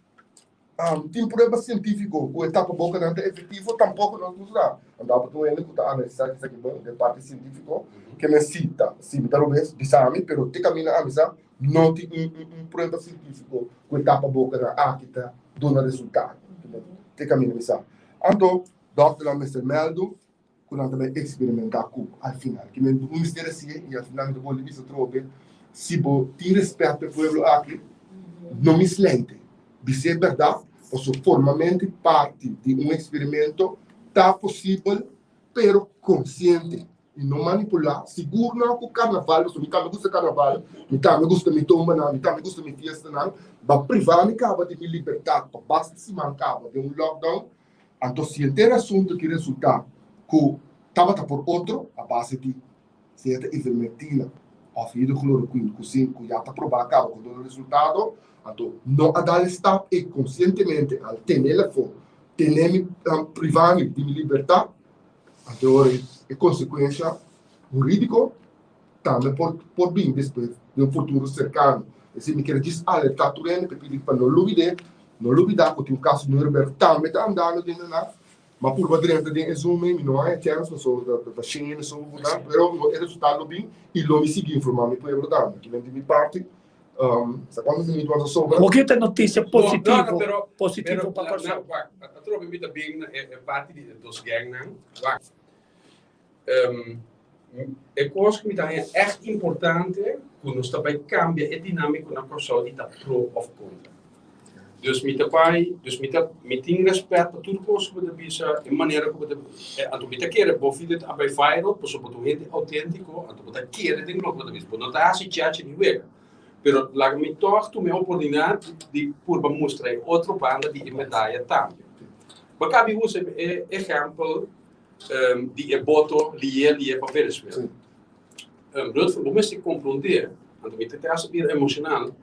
Tin prueba sientífiko ku e tapabokanan ta efektivo? Tampoko nos no sa. Anto abo ta un hende ku ta analisá esaki bon den parti sientífiko, ke men si ta, si mi ta robes, bisa ami, pero te kaminda ami sa, no tin un un prueba sientífiko ku e tapabokanan aki ta duna resultado. Te kaminda mi sa. Anto dòkternan mester mèldu ku nan ta bai eksperimentá ku al final. Ke men un mester hasié i al final mi ta bolbe bisa atrobe, si bo tin rèspèt pa e pueblo aki, no misleide. Bis'é bèrdat, pasobra formamente parti di un eksperimento ta posibel, pero konsiente i no manipulá. Sigur no ku karnaval, pasobra mi tambe gusta karnaval, mi tambe gusta mi tumbanan, mi tambe gusta mi fiestanan, ba privá mi kaba di mi libertat pa basta siman kaba den un lockdown. Anto si henter asuntu ki resultá ku tabata por otro a base di sea ta ivermectina òf hidrochloroquine ku sin ku ya ta probá kaba ku duna resultado, anto no a dal e stap ei konsientemente al tenel afó, tene mi privá mi di mi libertat, anto e ora e konsekuensha hurídiko tambe por por bin despues den un futuro serkano. Esei mi kier djis alertá tur hende pa e pidi pa no lubid'é, no lubidá ku tin un kaso Nuremberg tambe ta andando den nan af. Mi a purba drenta den e Zoom ei, mi no haña chèns pasobra ta ta shen hende so ku ta, pero e resultado lo bin i lo mi sigui informá mi pueblo tambe. Kimen di mi parti, sa kuantu minuut mas a sobra? Hopi ta notisia positivo, No, no, pero, positivo pero pa na, Kòrsou. wak, atrobe mi ta bin na e, e parti di e dos gangnan. Wak, E kos ku mi ta haña ègt importante ku nos ta bai kambia e dinámiko na Kòrsou di ta pro òf kontra. Dus mi ta bai, dus mi ta, mi tin rèspèt pa tur kos ku bo ta bisa, e manera ku bo ta, anto mi ta kere bo video ta bai viral pasobra bo ta un hende outéntiko, anto bo ta kere den loke bo ta bisa, bo no ta hasi chèchi ni wega. Pero laga mi tòg tuma e oportunidat di purba mustra e otro banda di e medaya tambe. Bo kabi usa e ehèmpel di e boto lié lié pa Venezuela. Rutger, bo mester komprondé, anto mi ta kasa bira emoshonal,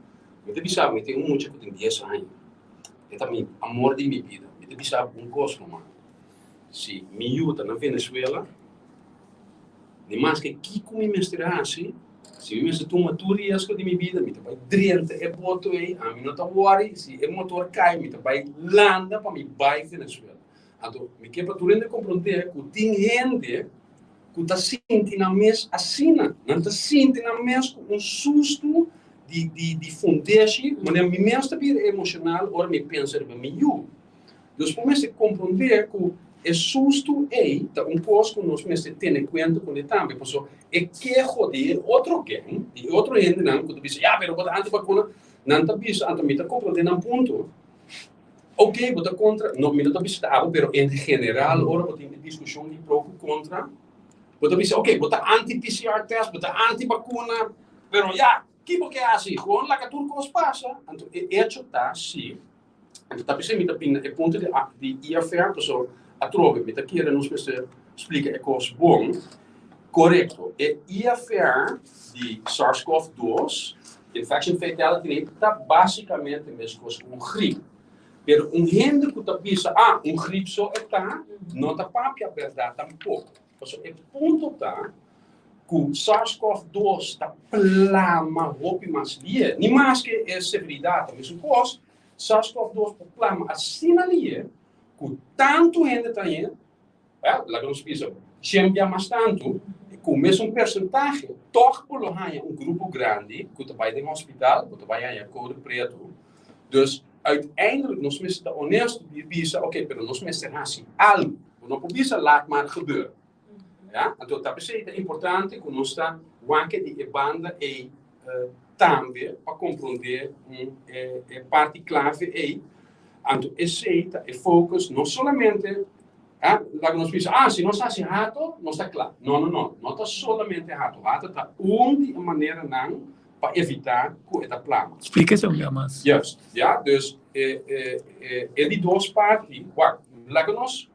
mi ta bisa bo, mi tin un mucha ku tin dies aña, e ta mi amor di mi bida, mi ta bisa bo un kos mama, si mi yu ta na Venezuela, ni maske kiko mi mester hasi, si mi mester tuma tur riesgo di mi bida, mi ta bai drenta e boto ei, ami no ta wòri, si e motor kai, mi ta bai landa pa mi bai Venezuela. Anto, mi ke pa tur hende komprondé ku tin hende ku ta sinti nan mes asina. Nan ta sinti nan mes ku un sustu di di di fundeshi, manera mi mes ta bira emoshonal ora mi pensa riba mi yu. Dus bo mester komprondé ku e sustu ei ta un kos ku nos mester tene kuenta kuné tambe, pasobra e keho di e otro gen, di e otro hendenan ku ta bisa, ya, pero bo ta anti-bakuna. Nan ta bisa, anto mi ta komprondé nan punto. Oké, bo ta kontra, no, mi no ta bisa ta abo, pero en general ora bo tin e diskushon di pro ku kontra, bo ta bisa, oké, bo ta anti-PCR test, bo ta anti-bakuna, pero ya, ki bo ke hasi? Gewoon laga tur kos pasa. Anto e echo ta si, anto ta p'esei mi ta bin na e punto di di IFR, pasobra atrobe mi ta kere nos mester splika e kos bon. Korekto, e IFR di SARS-CoV-2, Infection Fatality Rate, ta basikamente meskos ku un grip. Pero un hende ku ta bisa, ah, un grip so e ta, no ta papia bèrdat tampoko. Pasobra e punto ta ku SARS-CoV-2 ta plama hopi mas lihe. Ni maske e severidat ta mesun kos, SARS-CoV-2 por plama asina lihe ku tantu hende ta hañ'é, Wel, laga nos bisa, shen bia mas tantu, ku mesun persentahe, tòg bo lo haña un grupo grandi ku ta bai den hospital, bo ta bai haña kode pretu. Dus, uiteindelijk nos mester ta honesto di bisa, oke, pero nos mester hasi algu. Bo no por bisa laat maar gebeuren. Ja? Anto ta p'esei ta importante ku nos ta wak di e banda ei tambe pa komprondé e parti klave ei. Anto esei ta e focus, no solamente laga nos bisa, ah, si nos hasi hato, nos ta kla. No, no, no, no ta solamente hato. Hato ta un di e maneranan pa evitá ku e ta plama. Splika esei un bia mas. Juist, ja. Dus e di dos parti, wak, laga nos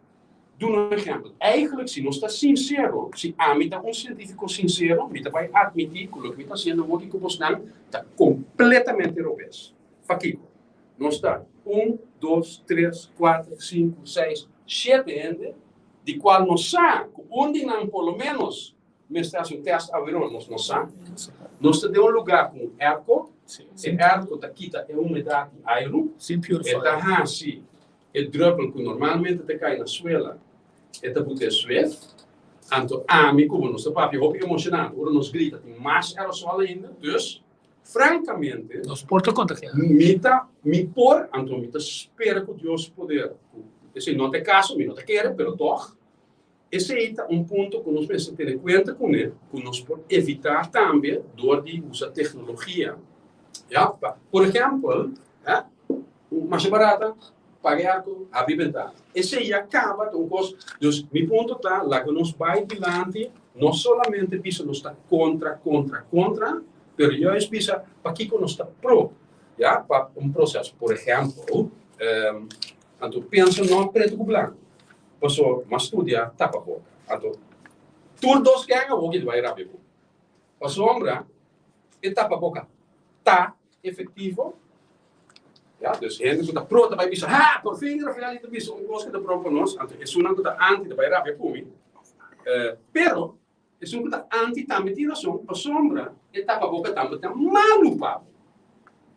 Duna un ehèmpel. Eigenlijk, si nos ta sinsero, si ami ta un sientífiko sinsero, mi ta bai atmití ku loke mi ta hasiendo awor ku bosnan ta kompletamente robes. Pakiko? Nos ta un, dos, tres, kuater, sinku, seis, shete hende, di kual nos sa ku un di nan por lo ménos mester hasi un tèst aweró, nos no sa. Nos ta den un lugá ku un airco, e airco ta kita e humedat di airu, e ta hasi E druppel ku normalmente ta kai na suela, e ta buta e swef. Anto ami ku bo nos ta papia hopi emoshonante, ora nos grita tin mas aerosol ainda. Dus, frankamente, Nos por ta kontagiá. Mi ta, mi por, anto mi ta spera ku Dios su poder, ku esei no ta e kaso, mi no ta kere, pero tòg, esei ta un punto ku nos mester tene kuenta kuné, ku nos por evitá tambe dor di usa teknologia. Ya, pa, por ehèmpel, Un masha barata, paga e arco, habri bentana. Esei ya caba ta un cos. Dus mi punto ta, laga nos bai dilanti, no solamente bisa nos ta contra, contra, contra, pero juist bisa pakico nos ta pro, ya, pa un proceso. Por ehempel, anto pensa no preto cu blanco, paso mas studia tapa boca. Anto tur dos gang awor ki ta bai rabia cu. Pasobra e tapa boca ta efectivo. Ya, dus hende ku ta pro ta bai bisa, ha, por fin Rafael ta bisa un kos ku ta pro pa nos, anto esunnan ku ta anti ta bai rabia ku mi. Pero esun ku ta anti tambe tin rason, pasobra e tapaboka tambe ta malu pa bo.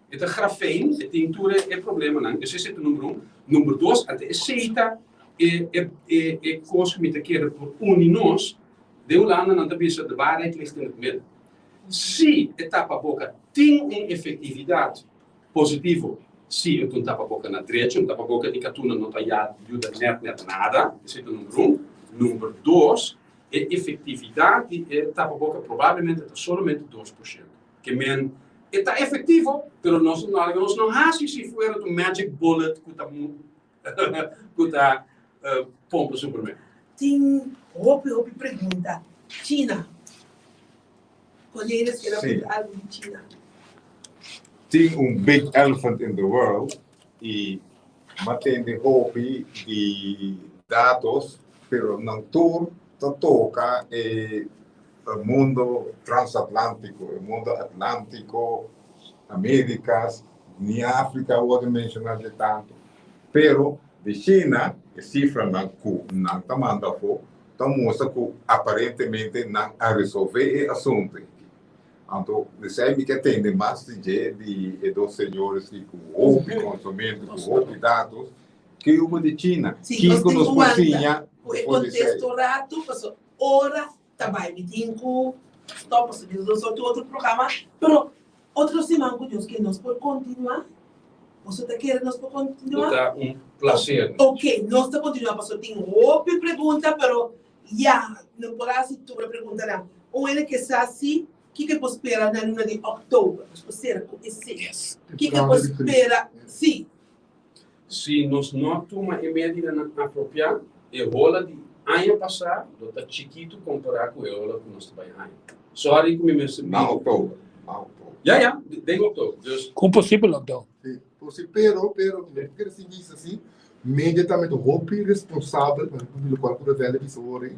E ta grafeen, e tin tur e problemanan. Dus esei ta number un. Number dos, anto esei ta e e e e kos ku mi ta kere por uni nos. Den Hulanda nan ta bisa de waarheid ligt in het midden. Si e tapaboka tin un efektividat positivo, si e ta un tapaboka na drechi, un tapaboka di katuna no ta yuda nèt nèt nada, esei ta number un. Number dos, e efektividat di e tapaboka probablemente ta solamente 2%. Ke men e ta efektivo, pero nos nos no hasi si fuera ta un magic bullet ku ta ku ta pompa Superman. Tin hopi hopi pregunta. China. Cornelis quier a puntra algo di China. Tin un big elephant in the world y m'a tende hopi di datos pero nan tur ta toca e mundo transatlantico, e mundo atlantico, Americas, ni Africa a worde menciona dje tanto. Pero di China e cifranan cu nan ta manda afo ta mustra cu aparentemente nan a resolve e asunto aki. Anto esey mi ke tende mas di dje di e dos señores ki cu hopi conocimento, cu hopi datos, ke hubo di China? Sí, nos Kico tin nos cu por wanta siña cu e for di esey? contesto rato, pasobra ora ta bai mi tin cu stop pasobra mi nos otro otro programa pero otro siman cu Dios kier nos por continua boso ta kere nos por continua Lo ta un placer. Ok nos ta continua pasobra tin hopi pregunta pero ya no por haci tur e preguntanan un hende ke sa si. Kiko e por spera na luna di òktober? Nos por sera ku esei. Kiko e por spera? Sí. Si nos no a tuma e medidanan apropiá, e hola di aña pasá lo ta chikitu kompará ku e hola ku nos ta bai haña. Sorry ku mi mester Na òktober, na òktober. Ya, ya, den òktober. Dus. Ku un posibel lockdown. Sí, posi, pero, pero, mi no kere sin bisa si, media tambe ta hopi responsabel, pa lokual ku Rebelde bisa awor ei,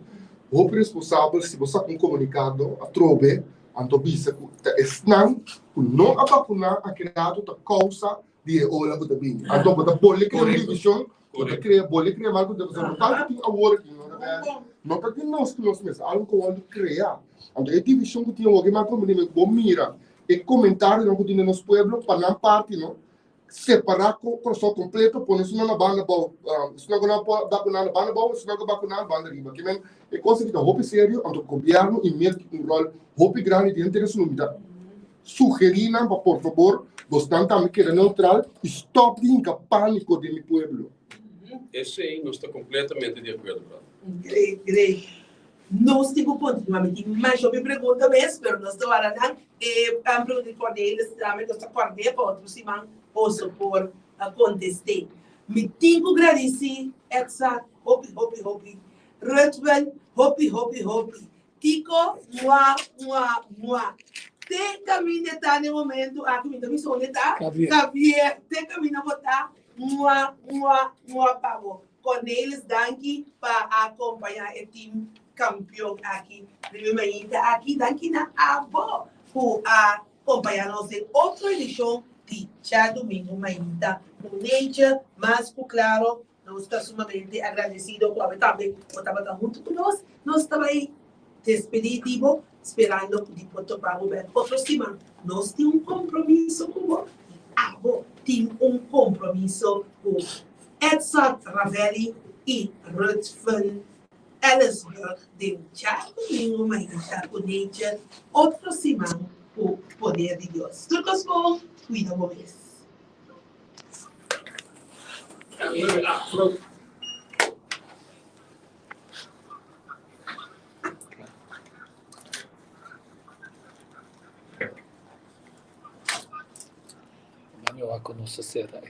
hopi responsabel si bo saka un komunikado atrobe, anto bisa ku ta esnan ku no a bakuná a kreado ta kousa di e ola ku ta bini. Anto bo ta bole krea un divishon, bo ta krea, bole krea mal ku ta pasando. Tal ku tin awor aki, no Rebelde, no ta di nos ku nos mes, algu ku wòrdu krea. Anto e divishon ku tin awor aki, mas komprendé, bo mira e komentarionan ku tin den nos pueblo, pa nan parti no, separá Kòrsou kompleto, pone esunnan na banda abou, esunnan ku no a bakuná na banda abou, esunnan ku a bakuná na banda riba. Ke men e kos aki ta hopi serio, anto gobièrnu i mer tin un ròl hopi grandi den henter esun. Mi ta sugerí nan pa por fabor bosnan tambe keda neutral i stòp di hinka pániko den mi pueblo. Esei nos ta kompletamente di akuerdo, brother. Great, great. Nos tin ku kontinua. Mi tin mas hopi pregunta mes, pero nos ta wara nan. E pregunta di Cornelis tambe nos ta kòrd'é pa otro siman boso por kontest'é. Mi tin ku gradisí Edsa hopi, hopi, hopi. Ruthven hopi, hopi, hopi. Tico, mua, mua, mua. Te kaminda e ta na e momentu aki, mi ta bisa unda e ta? Javier. Te kaminda bo ta, mua, mua, mua pa bo. Cornelis danki pa a acompaña e team campeon aki riba e mainta aki. Danki na abo cu a compaña nos den otro edicion di Djadumingo Mainta cu Nature Mas cu Claro. Nos ta sumamente agradecido cu awe tambe bo tabata hunto cu nos. Nos ta bay despedi di bo sperando cu di por topa bo bek otro siman. Nos tin un compromiso cu bo y abo tin un compromiso cu Edson Ravelli y Ruthven Ellisburg den djadumingu mainta cu Nature otro siman cu poder di Dios. Tur cos bon, cuida bo mes. Mami wak ku nos ta sera.